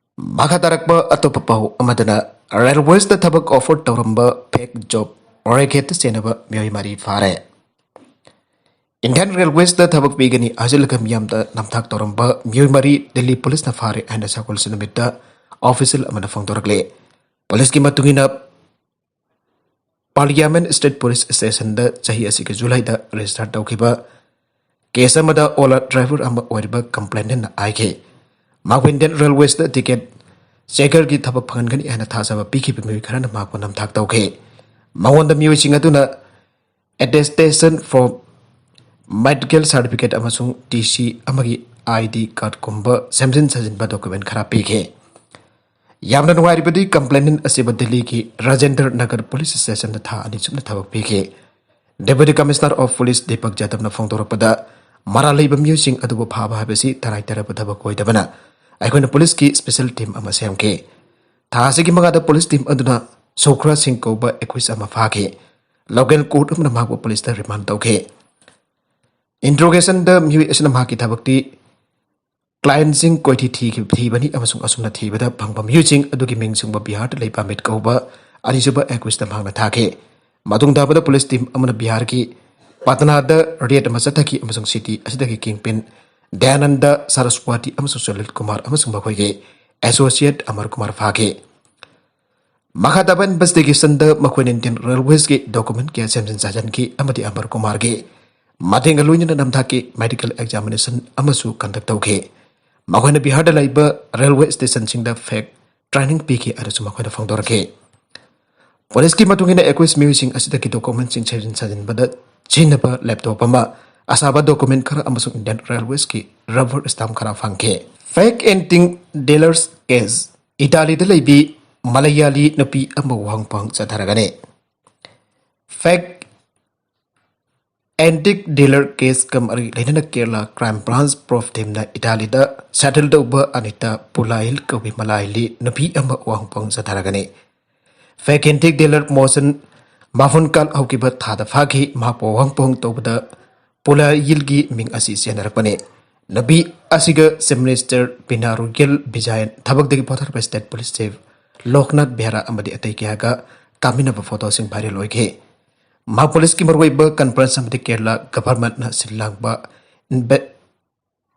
ꯃꯈꯥ ꯇꯥꯔꯛꯄ ꯑꯇꯣꯞꯄ ꯄꯥꯎ ꯑꯃꯗꯅ, ꯔꯦꯜꯋꯦꯁꯇ ꯊꯕꯛ ꯑꯣꯐꯔ ꯇꯧꯔꯝꯕ ꯐꯦꯛ ꯖꯣꯕ ꯔꯦꯀꯦꯠꯇ ꯆꯦꯟꯅꯕ ꯃꯤꯑꯣꯏ ꯃꯔꯤ ꯐꯥꯔꯦ꯫ ꯏꯟꯗꯤꯌꯟ ꯔꯦꯜꯋꯦꯁꯇ ꯊꯕꯛ ꯄꯤꯒꯅꯤ ꯍꯥꯏꯖꯤꯜꯂꯒ ꯃꯤꯌꯥꯝꯗ ꯅꯝꯊꯥꯛ ꯇꯧꯔꯝꯕ ꯃꯤꯑꯣꯏ ꯃꯔꯤ ꯗꯤꯜꯂꯤ ꯄꯨꯂꯤꯁꯅ ꯐꯥꯔꯦ ꯍꯥꯏꯅ ꯁꯒꯣꯜꯁꯦꯟ ꯅꯨꯃꯤꯠꯇ ꯑꯣꯐꯤꯁꯤꯌꯦꯜ ꯑꯃꯅ ꯐꯣꯡꯗꯣꯔꯛꯂꯦ꯫ ꯄꯨꯂꯤꯁꯀꯤ ꯃꯇꯨꯡ ꯏꯟꯅ, ꯄꯥꯔꯂꯤꯌꯥꯃꯦꯟ ꯁ꯭ꯇꯦꯠ ꯄꯨꯂꯤꯁ ꯁ꯭ꯇꯦꯁꯟꯗ ꯆꯍꯤ ꯑꯁꯤꯒꯤ ꯖꯨꯂꯥꯏꯗ ꯔꯦꯖꯤꯁꯇꯔ ꯇꯧꯈꯤꯕ ꯀꯦꯁ ꯑꯃꯗ ꯑꯣꯂꯥ ꯗ꯭ꯔꯥꯏꯚꯔ ꯑꯃ ꯑꯣꯏꯔꯤꯕ ꯀꯝꯄ꯭ꯂꯦꯅꯦꯟꯅ ꯍꯥꯏꯈꯤ, ꯃꯍꯥꯛꯄꯨ ꯏꯟꯗꯤꯌꯟ ꯔꯦꯜꯋꯦꯁꯇ ꯇꯤꯀꯦꯠ ꯆꯦꯀꯔꯒꯤ ꯊꯕꯛ ꯐꯪꯍꯟꯒꯅꯤ ꯍꯥꯏꯅ ꯊꯥꯖꯕ ꯄꯤꯈꯤꯕ ꯃꯤꯑꯣꯏ ꯈꯔꯅ ꯃꯍꯥꯛꯄꯨ ꯅꯝꯊꯥꯛ ꯇꯧꯈꯤ꯫ ꯃꯉꯣꯟꯗ ꯃꯤꯑꯣꯏꯁꯤꯡ ꯑꯗꯨꯅ attestation form, medical certificate ꯑꯃꯁꯨꯡ ꯇꯤ ꯁꯤ ꯑꯃꯒꯤ ꯑꯥꯏ ꯗꯤ ꯀꯥꯔꯗꯀꯨꯝꯕ ꯁꯦꯝꯖꯤꯟ ꯁꯥꯖꯤꯟꯕ ꯗꯣꯀꯨꯃꯦꯟ ꯈꯔ ꯄꯤꯈꯤ꯫ ꯌꯥꯝꯅ ꯅꯨꯡꯉꯥꯏꯔꯤꯕꯗꯤ, ꯀꯝꯄ꯭ꯂꯦꯅꯦꯟ ꯑꯁꯤꯕꯨ ꯗꯤꯜꯂꯤꯒꯤ ꯔꯥꯖꯦꯟꯗ꯭ꯔ ꯅꯒꯔ ꯄꯨꯂꯤꯁ ꯁ꯭ꯇꯦꯁꯟꯗ ꯊꯥ ꯑꯅꯤ ꯆꯨꯞꯅ ꯊꯕꯛ ꯄꯤꯈꯤ꯫ ꯗꯦꯄꯨꯇꯤ ꯀꯃꯤꯁꯅꯔ ꯑꯣꯐ ꯄꯨꯂꯤꯁ ꯗꯤꯄꯛ ꯖꯥꯗꯕꯅ ꯐꯣꯡꯗꯣꯔꯛꯄꯗ, ꯃꯔꯥꯜ ꯂꯩꯕ ꯃꯤꯑꯣꯏꯁꯤꯡ ꯑꯗꯨꯕꯨ ꯐꯥꯕ ꯍꯥꯏꯕꯁꯤ ꯇꯔꯥꯏ ꯇꯥꯔꯕ ꯊꯕꯛ ꯑꯣꯏꯗꯕꯅ ꯑꯩꯈꯣꯏꯅ ꯄꯨꯂꯤꯁꯀꯤ ꯁ꯭ꯄꯦꯁꯦꯜ ꯇꯤꯝ ꯑꯃ ꯁꯦꯝꯈꯤ꯫ ꯊꯥ ꯑꯁꯤꯒꯤ ꯃꯉꯥꯗ ꯄꯨꯂꯤꯁ ꯇꯤꯝ ꯑꯗꯨꯅ ꯁꯨꯈ꯭ꯔꯥ ꯁꯤꯡ ꯀꯧꯕ ꯑꯦꯀ꯭ꯌꯨꯁ ꯑꯃ ꯐꯥꯈꯤ꯫ ꯂꯣꯀꯦꯜ ꯀꯣꯔꯠ ꯑꯃꯅ ꯃꯍꯥꯛꯄꯨ ꯄꯨꯂꯤꯁꯇ ꯔꯤꯃꯥꯟ ꯇꯧꯈꯤ꯫ ꯏꯟꯇ꯭ꯔꯣꯒꯦꯁꯟꯗ ꯃꯤꯑꯣꯏ ꯑꯁꯤꯅ ꯃꯍꯥꯛꯀꯤ ꯊꯕꯛꯇꯤ ꯀ꯭ꯂꯥꯏꯟꯁꯤꯡ ꯀꯣꯏꯊꯤ ꯊꯤꯈꯤ-, ꯊꯤꯕꯅꯤ ꯑꯃꯁꯨꯡ ꯑꯁꯨꯝꯅ ꯊꯤꯕꯗ ꯐꯪꯕ ꯃꯤꯑꯣꯏꯁꯤꯡ ꯑꯗꯨꯒꯤ ꯃꯤꯡ ꯁꯨꯡꯕ ꯕꯤꯍꯥꯔꯗ ꯂꯩꯕ ꯑꯃꯤꯠ ꯀꯧꯕ ꯑꯅꯤꯁꯨꯕ ꯑꯦꯀ꯭ꯌꯨꯁꯇ ꯃꯍꯥꯛꯅ ꯊꯥꯈꯤ꯫ ꯃꯇꯨꯡ ꯇꯥꯕꯗ ꯄꯨꯂꯤꯁ ꯇꯤꯝ ꯑꯃꯅ ꯕꯤꯍꯥꯔꯒꯤ ꯄꯇꯅꯥꯗ ꯔꯦꯗ ꯑꯃ ꯆꯠꯊꯈꯤ ꯑꯃꯁꯨꯡ ꯁꯤꯇꯤ ꯑꯁꯤꯗꯒꯤ ꯀꯤꯡꯄꯤꯟ ꯗꯌꯥꯅꯟꯗ ꯁꯔꯁꯋꯥꯇꯤ ꯑꯃꯁꯨꯡ ꯁꯨꯅꯤꯜ ꯀꯨꯃꯥꯔ ꯑꯃꯁꯨꯡ ꯃꯈꯣꯏꯒꯤ ꯑꯦꯁꯣꯁꯤꯌꯦꯠ ꯑꯃꯔ ꯀꯨꯃꯥꯔ ꯐꯥꯈꯤ꯫ ꯃꯈꯥ ꯇꯥꯕ ꯏꯟꯚꯦꯁꯇꯤꯒꯦꯁꯟꯗ ꯃꯈꯣꯏꯅ ꯏꯟꯗꯤꯌꯟ ꯔꯦꯜꯋꯦꯁꯀꯤ ꯗꯣꯀꯨꯃꯦꯟ ꯀꯌꯥ ꯁꯦꯝꯖꯤꯟ ꯁꯥꯖꯤꯟꯈꯤ ꯑꯃꯗꯤ ꯑꯃꯔ ꯀꯨꯃꯥꯔꯒꯤ ꯃꯇꯦꯡꯒ ꯂꯣꯏꯅꯅ ꯅꯝꯊꯥꯛꯀꯤ ꯃꯦꯗꯤꯀꯦꯜ ꯑꯦꯛꯖꯥꯃꯤꯅꯦꯁꯟ ꯑꯃꯁꯨ ꯀꯟꯗꯛ ꯇꯧꯈꯤ꯫ ꯃꯈꯣꯏꯅ ꯕꯤꯍꯥꯔꯗ ꯂꯩꯕ ꯔꯦꯜꯋꯦ ꯁ꯭ꯇꯦꯁꯟꯁꯤꯡꯗ ꯐꯦꯛ ꯇ꯭ꯔꯦꯅꯤꯡ ꯄꯤꯈꯤ ꯍꯥꯏꯅꯁꯨ ꯃꯈꯣꯏꯅ ꯐꯣꯡꯗꯣꯔꯛꯈꯤ꯫ ꯄꯨꯂꯤꯁꯀꯤ ꯃꯇꯨꯡ ꯏꯟꯅ, ꯑꯦꯀ꯭ꯌꯨꯁ ꯃꯤꯑꯣꯏꯁꯤꯡ ꯑꯁꯤꯗꯒꯤ ꯗꯣꯀꯨꯃꯦꯟꯁꯤꯡ ꯁꯦꯝꯖꯤꯟ ꯁꯥꯖꯤꯟꯕꯗ ꯁꯤꯖꯤꯟꯅꯕ ꯂꯦꯞꯇꯣꯞ ꯑꯃ, ꯑꯁꯥꯕ ꯗꯣꯀꯨꯃꯦꯟ ꯈꯔ ꯑꯃꯁꯨꯡ ꯏꯟꯗꯤꯌꯟ ꯔꯦꯜꯋꯦꯁꯀꯤ ꯔꯕꯔ ꯁ꯭ꯇꯥꯝꯞ ꯈꯔ ꯐꯪꯈꯤ꯫ ꯐꯦꯛ ꯑꯦꯟꯇꯤꯡ ꯗꯤꯂꯔꯁ ꯀꯦꯁ, ꯏꯇꯥꯂꯤꯗ ꯂꯩꯕꯤ ꯃꯂꯌꯥꯂꯤ ꯅꯨꯄꯤ ꯑꯃ ꯋꯥꯍꯪ ꯄꯥꯎꯍꯪ ꯆꯠꯊꯔꯒꯅꯤ꯫ ꯐꯦꯛ ꯑꯦꯟꯇꯤꯛ ꯗꯤꯂꯔ ꯀꯦꯁꯀ ꯃꯔꯤ ꯂꯩꯅꯅ ꯀꯦꯔꯂꯥ ꯀ꯭ꯔꯥꯏꯝ ꯕ꯭ꯔꯥꯟꯁ ꯄ꯭ꯔꯣꯐ ꯇꯤꯝꯅ ꯏꯇꯥꯂꯤꯗ ꯁꯦꯇꯜ ꯇꯧꯕ ꯑꯅꯤꯇꯥ ꯄꯨꯂꯥꯏꯜ ꯀꯧꯕꯤ ꯃꯂꯥꯏꯂꯤ ꯅꯨꯄꯤ ꯑꯃ ꯋꯥꯍꯪ ꯄꯥꯎꯍꯪ ꯆꯠꯊꯔꯒꯅꯤ꯫ ꯐꯦꯛ ꯑꯦꯟꯇꯤꯛ ꯗꯤꯂꯔ ꯃꯣꯁꯟ ꯃꯥꯐꯨꯟꯀꯥꯜ ꯍꯧꯈꯤꯕ ꯊꯥꯗ ꯐꯥꯈꯤ꯫ ꯃꯍꯥꯛꯄꯨ ꯋꯥꯍꯪ ꯄꯥꯎꯍꯪ ꯇꯧꯕꯗ ꯄꯨꯂꯥꯏꯜꯒꯤ ꯃꯤꯡ ꯑꯁꯤ ꯁꯤꯖꯤꯟꯅꯔꯛꯄꯅꯤ꯫ ꯅꯨꯄꯤ ꯑꯁꯤꯒ ꯆꯤꯐ ꯃꯤꯅꯤꯁꯇꯔ ꯄꯤꯅꯥꯔꯨꯒꯦꯜ ꯕꯤꯖꯥꯌꯟ, ꯊꯕꯛꯇꯒꯤ ꯄꯣꯊꯥꯔꯕ ꯁ꯭ꯇꯦꯠ ꯄꯨꯂꯤꯁ ꯆꯤꯐ ꯂꯣꯛꯅꯥꯊ ꯕꯦꯍꯔꯥ ꯑꯃꯗꯤ ꯑꯇꯩ ꯀꯌꯥꯒ ꯀꯥꯃꯤꯟꯅꯕ ꯐꯣꯇꯣꯁꯤꯡ ꯚꯥꯏꯔꯦꯜ ꯑꯣꯏꯈꯤ꯫ ꯃꯍꯥꯛ ꯄꯨꯂꯤꯁꯀꯤ ꯃꯔꯨꯑꯣꯏꯕ ꯀꯟꯐ꯭ꯔꯦꯟꯁ ꯑꯃꯗꯤ ꯀꯦꯔꯂꯥ ꯒꯚꯔꯟꯃꯦꯟꯠꯅ ꯁꯤꯜ ꯂꯥꯡꯕ ꯏꯟꯚꯦ-,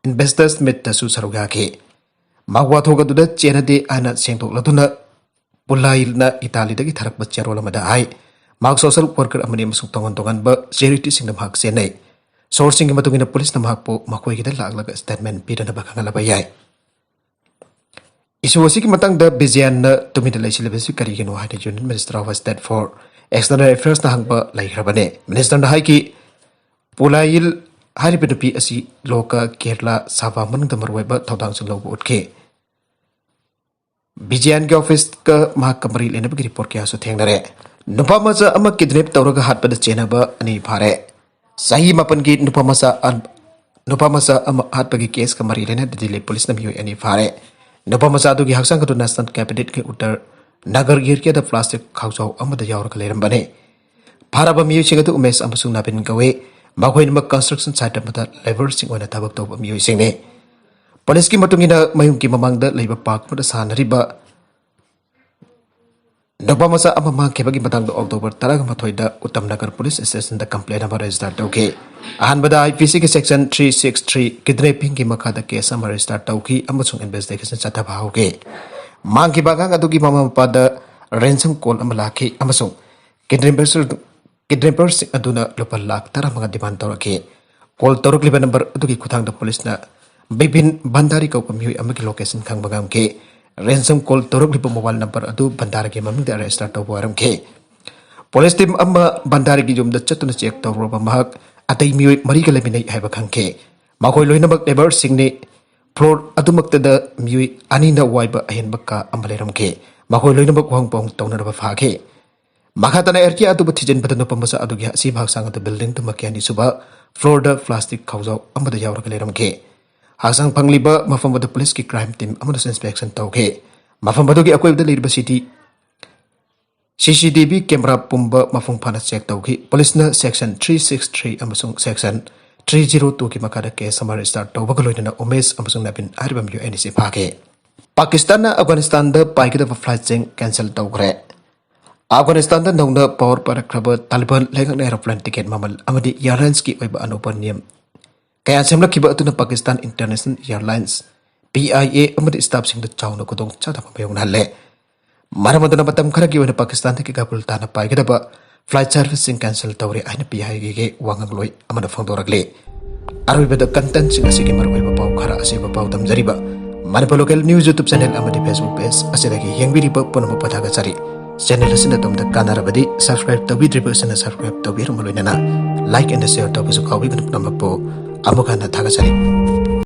ꯏꯟꯚꯦꯁꯇꯔꯁ ꯃꯤꯠꯇꯁꯨ ꯁꯔꯨꯛ ꯌꯥꯈꯤ꯫ ꯃꯍꯥꯛ ꯋꯥꯊꯣꯛ ꯑꯗꯨꯗ ꯆꯦꯟꯅꯗꯦ ꯍꯥꯏꯅ ꯁꯦꯡꯗꯣꯛꯂꯗꯨꯅ ꯄꯨꯂꯥꯏꯜꯅ ꯏꯇꯥꯂꯤꯗꯒꯤ ꯊꯥꯔꯛꯄ ꯆꯦꯔꯣꯜ ꯑꯃꯗ ꯍꯥꯏ꯫ ꯃꯍꯥꯛ ꯁꯣꯁꯦꯜ ꯋꯥꯔꯀꯔ ꯑꯃꯅꯤ ꯑꯃꯁꯨꯡ ꯇꯣꯉꯥꯟ ꯇꯣꯉꯥꯟꯕ ꯆꯦꯔꯤꯇꯤꯁꯤꯡꯗ ꯃꯍꯥꯛ ꯆꯦꯟꯅꯩ꯫ ꯁꯣꯔꯁꯁꯤꯡꯒꯤ ꯃꯇꯨꯡ ꯏꯟꯅ ꯄꯨꯂꯤꯁꯅ ꯃꯍꯥꯛꯄꯨ ꯃꯈꯣꯏꯒꯤꯗ ꯂꯥꯛꯂꯒ ꯁ꯭ꯇꯦꯠꯃꯦꯟꯠ ꯄꯤꯅꯅꯕ ꯈꯪꯍꯜꯂꯕ ꯌꯥꯏ꯫ ꯏꯁꯨ ꯑꯁꯤꯒꯤ ꯃꯇꯥꯡꯗ ꯕꯤꯖꯌꯟꯅ ꯇꯨꯃꯤꯟꯅ ꯂꯩꯁꯤꯜꯂꯤꯕꯁꯤ ꯀꯔꯤꯒꯤꯅꯣ ꯍꯥꯏꯅ Union Minister of State for External Affairsꯅ ꯍꯪꯕ ꯂꯩꯈ꯭ꯔꯕꯅꯤ꯫ ꯃꯤꯅꯤꯁꯇꯔꯅ ꯍꯥꯏꯈꯤ, ꯄꯨꯂꯥꯏꯜ ꯍꯥꯏꯔꯤꯕ ꯅꯨꯄꯤ ꯑꯁꯤ ꯂꯣꯀ ꯀꯦꯔꯂꯥ ꯁꯥꯚꯥ ꯃꯅꯨꯡꯗ ꯃꯔꯨꯑꯣꯏꯕ ꯊꯧꯗꯥꯡꯁꯤꯡ ꯂꯧꯕ ꯎꯠꯈꯤ꯫ ꯕꯤꯖꯌꯟꯒꯤ ꯑꯣꯐꯤꯁꯀ ꯃꯍꯥꯛꯀ ꯃꯔꯤ ꯂꯩꯅꯕꯒꯤ ꯔꯤꯄꯣꯔꯠ ꯀꯌꯥꯁꯨ ꯊꯦꯡꯅꯔꯦ꯫ ꯅꯨꯄꯥ ꯃꯆꯥ ꯑꯃ ꯀꯤꯗꯅꯦꯞ ꯇꯧꯔꯒ ꯍꯥꯠꯄꯗ ꯆꯦꯟꯅꯕ ꯑꯅꯤ ꯐꯥꯔꯦ꯫ ꯆꯍꯤ ꯃꯥꯄꯟꯒꯤ ꯅꯨꯄꯥ ꯃꯆꯥ ꯑ-, ꯅꯨꯄꯥ ꯃꯆꯥ ꯑꯃ ꯍꯥꯠꯄꯒꯤ ꯀꯦꯁꯀ ꯃꯔꯤ ꯂꯩꯅꯅ ꯗꯤꯜꯂꯤ ꯄꯨꯂꯤꯁꯅ ꯃꯤꯑꯣꯏ ꯑꯅꯤ ꯐꯥꯔꯦ꯫ ꯅꯨꯄꯥ ꯃꯆꯥ ꯑꯗꯨꯒꯤ ꯍꯛꯆꯥꯡ ꯑꯗꯨ ꯅꯦꯁꯅꯦꯜ ꯀꯦꯄꯤꯇꯦꯜꯒꯤ ꯎꯠꯇꯔ ꯅꯒꯔ ꯑꯦꯔꯤꯌꯥꯗ ꯄ꯭ꯂꯥꯁꯇꯤꯛ ꯈꯥꯎꯖꯥꯎ ꯑꯃꯗ ꯌꯥꯎꯔꯒ ꯂꯩꯔꯝꯕꯅꯤ꯫ ꯐꯥꯔꯕ ꯃꯤꯑꯣꯏꯁꯤꯡ ꯑꯗꯨ ꯎꯃꯦꯁ ꯑꯃꯁꯨꯡ ꯅꯕꯤꯟ ꯀꯧꯏ꯫ ꯃꯈꯣꯏꯅꯃꯛ ꯀꯟꯁꯇ꯭ꯔꯛꯁꯟ ꯁꯥꯏꯠ ꯑꯃꯗ ꯂꯦꯕꯔꯁꯤꯡ ꯑꯣꯏꯅ ꯊꯕꯛ ꯇꯧꯕ ꯃꯤꯑꯣꯏꯁꯤꯡꯅꯤ꯫ ꯄꯨꯂꯤꯁꯀꯤ ꯃꯇꯨꯡ ꯏꯟꯅ ꯃꯌꯨꯝꯒꯤ ꯃꯃꯥꯡꯗ ꯂꯩꯕ ꯄꯥꯔꯛ ꯑꯃꯗ ꯁꯥꯟꯅꯔꯤꯕ ꯅꯨꯄꯥ ꯃꯆꯥ ꯑꯃ ꯃꯥꯡꯈꯤꯕꯒꯤ ꯃꯇꯥꯡꯗ ꯑꯣꯛꯇꯣꯕꯔ ꯇꯔꯥꯃꯥꯊꯣꯏꯗ ꯎꯠꯇꯝ ꯅꯒꯔ ꯄꯨꯂꯤꯁ ꯁ꯭ꯇꯦꯁꯟꯗ ꯀꯝꯄ꯭ꯂꯦꯟ ꯑꯃ ꯔꯦꯖꯤꯁꯇꯔ ꯇꯧꯈꯤ꯫ ꯑꯍꯥꯟꯕꯗ IPCꯒꯤ ꯁꯦꯛꯁꯟ three six three ꯀꯤꯗꯅꯦꯄꯤꯡꯒꯤ ꯃꯈꯥꯗ ꯀꯦꯁ ꯑꯃ ꯔꯦꯖꯤꯁꯇꯔ ꯇꯧꯈꯤ ꯑꯃꯁꯨꯡ ꯏꯟꯚꯦꯁꯇꯤꯒꯦꯁꯟ ꯆꯠꯊꯕ ꯍꯧꯈꯤ꯫ ꯃꯥꯡꯈꯤꯕ ꯑꯉꯥꯡ ꯑꯗꯨꯒꯤ ꯃꯃꯥ ꯃꯄꯥꯗ ꯔꯦꯟꯁꯝ ꯀꯣꯜ ꯑꯃ ꯂꯥꯛꯈꯤ ꯑꯃꯁꯨꯡ ꯀꯤꯗꯅꯦꯄꯔꯁ-, ꯀꯤꯗꯅꯦꯄꯔꯁꯤꯡ ꯑꯗꯨꯅ ꯂꯨꯄꯥ ꯂꯥꯈ ꯇꯔꯥꯃꯉꯥ ꯗꯤꯃꯥꯟ ꯇꯧꯔꯛꯈꯤ꯫ ꯀꯣꯜ ꯇꯧꯔꯛꯂꯤꯕ ꯅꯝꯕꯔ ꯑꯗꯨꯒꯤ ꯈꯨꯠꯊꯥꯡꯗ ꯄꯨꯂꯤꯁꯅ ꯕꯤꯄꯤꯟ ꯚꯟꯗꯥꯔꯤ ꯀꯧꯕ ꯃꯤꯑꯣꯏ ꯑꯃꯒꯤ ꯂꯣꯀꯦꯁꯟ ꯈꯪꯕ ꯉꯝꯈꯤ꯫ ꯔꯦꯟꯁꯝ ꯀꯣꯜ ꯇꯧꯔꯛꯂꯤꯕ ꯃꯣꯕꯥꯏꯜ ꯅꯝꯕꯔ ꯑꯗꯨ ꯚꯟꯗꯥꯔꯤꯒꯤ ꯃꯃꯤꯡꯗ ꯔꯦꯖꯤꯁꯇꯔ ꯇꯧꯕ ꯑꯣꯏꯔꯝꯈꯤ꯫ ꯄꯨꯂꯤꯁ ꯇꯤꯝ ꯑꯃ ꯚꯟꯗꯥꯔꯤꯒꯤ ꯌꯨꯝꯗ ꯆꯠꯇꯨꯅ ꯆꯦꯛ ꯇꯧꯔꯨꯔꯕ ꯃꯍꯥꯛ ꯑꯇꯩ ꯃꯤꯑꯣꯏ ꯃꯔꯤꯒ ꯂꯩꯃꯤꯟꯅꯩ ꯍꯥꯏꯕ ꯈꯪꯈꯤ꯫ ꯃꯈꯣꯏ ꯂꯣꯏꯅꯃꯛ ꯂꯦꯕꯔꯁꯤꯡꯅꯤ꯫ ꯐ꯭ꯂꯣꯔ ꯑꯗꯨꯃꯛꯇꯗ ꯃꯤꯑꯣꯏ ꯑꯅꯤꯅ ꯋꯥꯏꯕ ꯑꯍꯦꯟꯕ ꯀꯥ ꯑꯃ ꯂꯩꯔꯝꯈꯤ꯫ ꯃꯈꯣꯏ ꯂꯣꯏꯅꯃꯛ ꯋꯥꯍꯪ ꯄꯥꯎꯍꯪ ꯇꯧꯅꯅꯕ ꯐꯥꯈꯤ꯫ ꯃꯈꯥ ꯇꯥꯅ ꯑꯦꯌꯔꯒꯤ ꯑꯇꯨꯕ ꯊꯤꯖꯤꯟꯕꯗ ꯅꯨꯄꯥ ꯃꯆꯥ ꯑꯗꯨꯒꯤ ꯑꯁꯤꯕ ꯍꯛꯆꯥꯡ ꯑꯗꯨ ꯕꯤꯜꯗꯤꯡ ꯊꯨꯝꯕ ꯀꯌꯥꯅꯤ ꯁꯨꯕ ꯐ꯭ꯂꯣꯔꯗ ꯄ꯭ꯂꯥꯁꯇꯤꯛ ꯈꯥꯎꯖꯥꯎ ꯑꯃꯗ ꯌꯥꯎꯔꯒ ꯂꯩꯔꯝꯈꯤ꯫ ꯍꯛꯆꯥꯡ ꯐꯪꯂꯤꯕ ꯃꯐꯝ ꯑꯗꯨ ꯄꯨꯂꯤꯁꯀꯤ ꯀ꯭ꯔꯥꯏꯝ ꯇꯤꯝ ꯑꯃꯅꯁꯨ ꯏꯟꯁꯄꯦꯛꯁꯟ ꯇꯧꯈꯤ꯫ ꯃꯐꯝ ꯑꯗꯨꯒꯤ ꯑꯀꯣꯏꯕꯗ ꯂꯩꯔꯤꯕ ꯁꯤꯗꯤ ꯁꯤ ꯁꯤ ꯇꯤ ꯚꯤ ꯀꯦꯃꯦꯔꯥ ꯄꯨꯝꯕ ꯃꯄꯨꯡ ꯐꯥꯅ ꯆꯦꯛ ꯇꯧꯈꯤ꯫ ꯄꯨꯂꯤꯁꯅ ꯁꯦꯛꯁꯟ ꯊ꯭ꯔꯤ ꯁꯤꯛꯁ ꯊ꯭ꯔꯤ ꯑꯃꯁꯨꯡ ꯁꯦꯛꯁꯟ ꯊ꯭ꯔꯤ ꯖꯤꯔꯣ ꯇꯨꯒꯤ ꯃꯈꯥꯗ ꯀꯦꯁ ꯑꯃ ꯔꯦꯖꯤꯁꯇꯥꯔ ꯇꯧꯕꯒ ꯂꯣꯏꯅꯅ ꯎꯃꯦꯁ ꯑꯃꯁꯨꯡ ꯅꯕꯤꯟ ꯍꯥꯏꯔꯤꯕ ꯃꯤꯑꯣꯏ ꯑꯅꯤꯁꯤ ꯐꯥꯈꯤ꯫ ꯄꯥꯀꯤꯁꯇꯥꯟꯅ ꯑꯐꯒꯥꯅꯤꯁꯇꯥꯟꯗ ꯄꯥꯏꯒꯗꯕ ꯐ꯭ꯂꯥꯏꯠꯁꯤꯡ ꯀꯦꯟꯁꯦꯜ ꯇꯧꯈ꯭ꯔꯦ꯫ ꯑꯐꯒꯥꯅꯤꯁꯇꯥꯟꯗ ꯅꯧꯅ ꯄꯥꯋꯔ ꯄꯥꯏꯔꯛꯈ꯭ꯔꯕ ꯇꯥꯂꯤꯕꯥꯟ ꯂꯩꯉꯥꯛꯅ ꯑꯦꯔꯣꯄ꯭ꯂꯦꯟ ꯇꯤꯀꯦꯠ ꯃꯃꯜ ꯑꯃꯗꯤ ꯑꯦꯌꯔꯂꯥꯏꯟꯁꯀꯤ ꯑꯣꯏꯕ ꯑꯅꯧꯕ ꯅꯤꯌꯝ ꯀꯌꯥ ꯁꯦꯝꯂꯛꯈꯤꯕ ꯑꯗꯨꯅ Pakistan international ꯑꯦꯌꯔꯂꯥꯏꯟꯁ, P I A, ꯑꯃꯗꯤ ꯁ꯭ꯇꯥꯐꯁꯤꯡꯗ ꯆꯥꯎꯅ ꯈꯨꯗꯣꯡ ꯆꯥꯗꯕ ꯃꯥꯌꯣꯛꯅꯍꯜꯂꯦ꯫ ꯃꯔꯝ ꯑꯗꯨꯅ ꯃꯇꯝ ꯈꯔꯒꯤ ꯑꯣꯏꯅ ꯄꯥꯀꯤꯁꯇꯥꯟꯗꯒꯤ ꯀꯥꯕꯨꯜ ꯇꯥꯅ ꯄꯥꯏꯒꯗꯕ ꯐ꯭ꯂꯥꯏꯠ ꯁꯔꯚꯤꯁꯁꯤꯡ ꯀꯦꯟꯁꯦꯜ ꯇꯧꯔꯦ ꯍꯥꯏꯅ ꯄꯤ ꯑꯥꯏ ꯑꯦꯒꯤ ꯋꯥꯉꯥꯡꯂꯣꯏ ꯑꯃꯅ ꯐꯣꯡꯗꯣꯔꯛꯂꯤ꯫ ꯑꯔꯣꯏꯕꯗ ꯀꯟꯇꯦꯟꯁꯤꯡ ꯑꯁꯤꯒꯤ ꯃꯔꯨꯑꯣꯏꯕ ꯄꯥꯎ ꯈꯔ ꯑꯁꯤꯕ ꯄꯥꯎꯗꯝꯖꯔꯤꯕ Manipur local news YouTube channel ꯑꯃꯗꯤ ꯐꯦꯁꯕꯨꯛ ꯄꯦꯖ ꯑꯁꯤꯗꯒꯤ ꯌꯦꯡꯕꯤꯔꯤꯕ ꯄꯨꯝꯅꯃꯛꯄꯨ ꯊꯥꯒꯠꯆꯔꯤ꯫ ꯆꯦꯅꯦꯜ ꯑꯁꯤꯅ ꯑꯗꯣꯝꯗ ꯀꯥꯟꯅꯔꯕꯗꯤ ꯁꯕꯁꯀ꯭ꯔꯥꯏꯕ ꯇꯧꯕꯤꯗ꯭ꯔꯤꯕ ꯑꯁꯤꯅ ꯁꯕꯁꯀ꯭ꯔꯥꯏꯕ ꯇꯧꯕꯤꯔꯝꯕ ꯂꯣꯏꯅꯅ ꯂꯥꯏꯛ ꯑꯦꯟ ꯁꯦꯌꯔ ꯇꯧꯕꯁꯨ ꯀꯥꯎꯕꯤꯒꯅꯨ꯫ ꯄꯨꯝꯅꯃꯛꯄꯨ ꯑꯃꯨꯛ ꯍꯟꯅ ꯊꯥꯒꯠꯆꯔꯤ꯫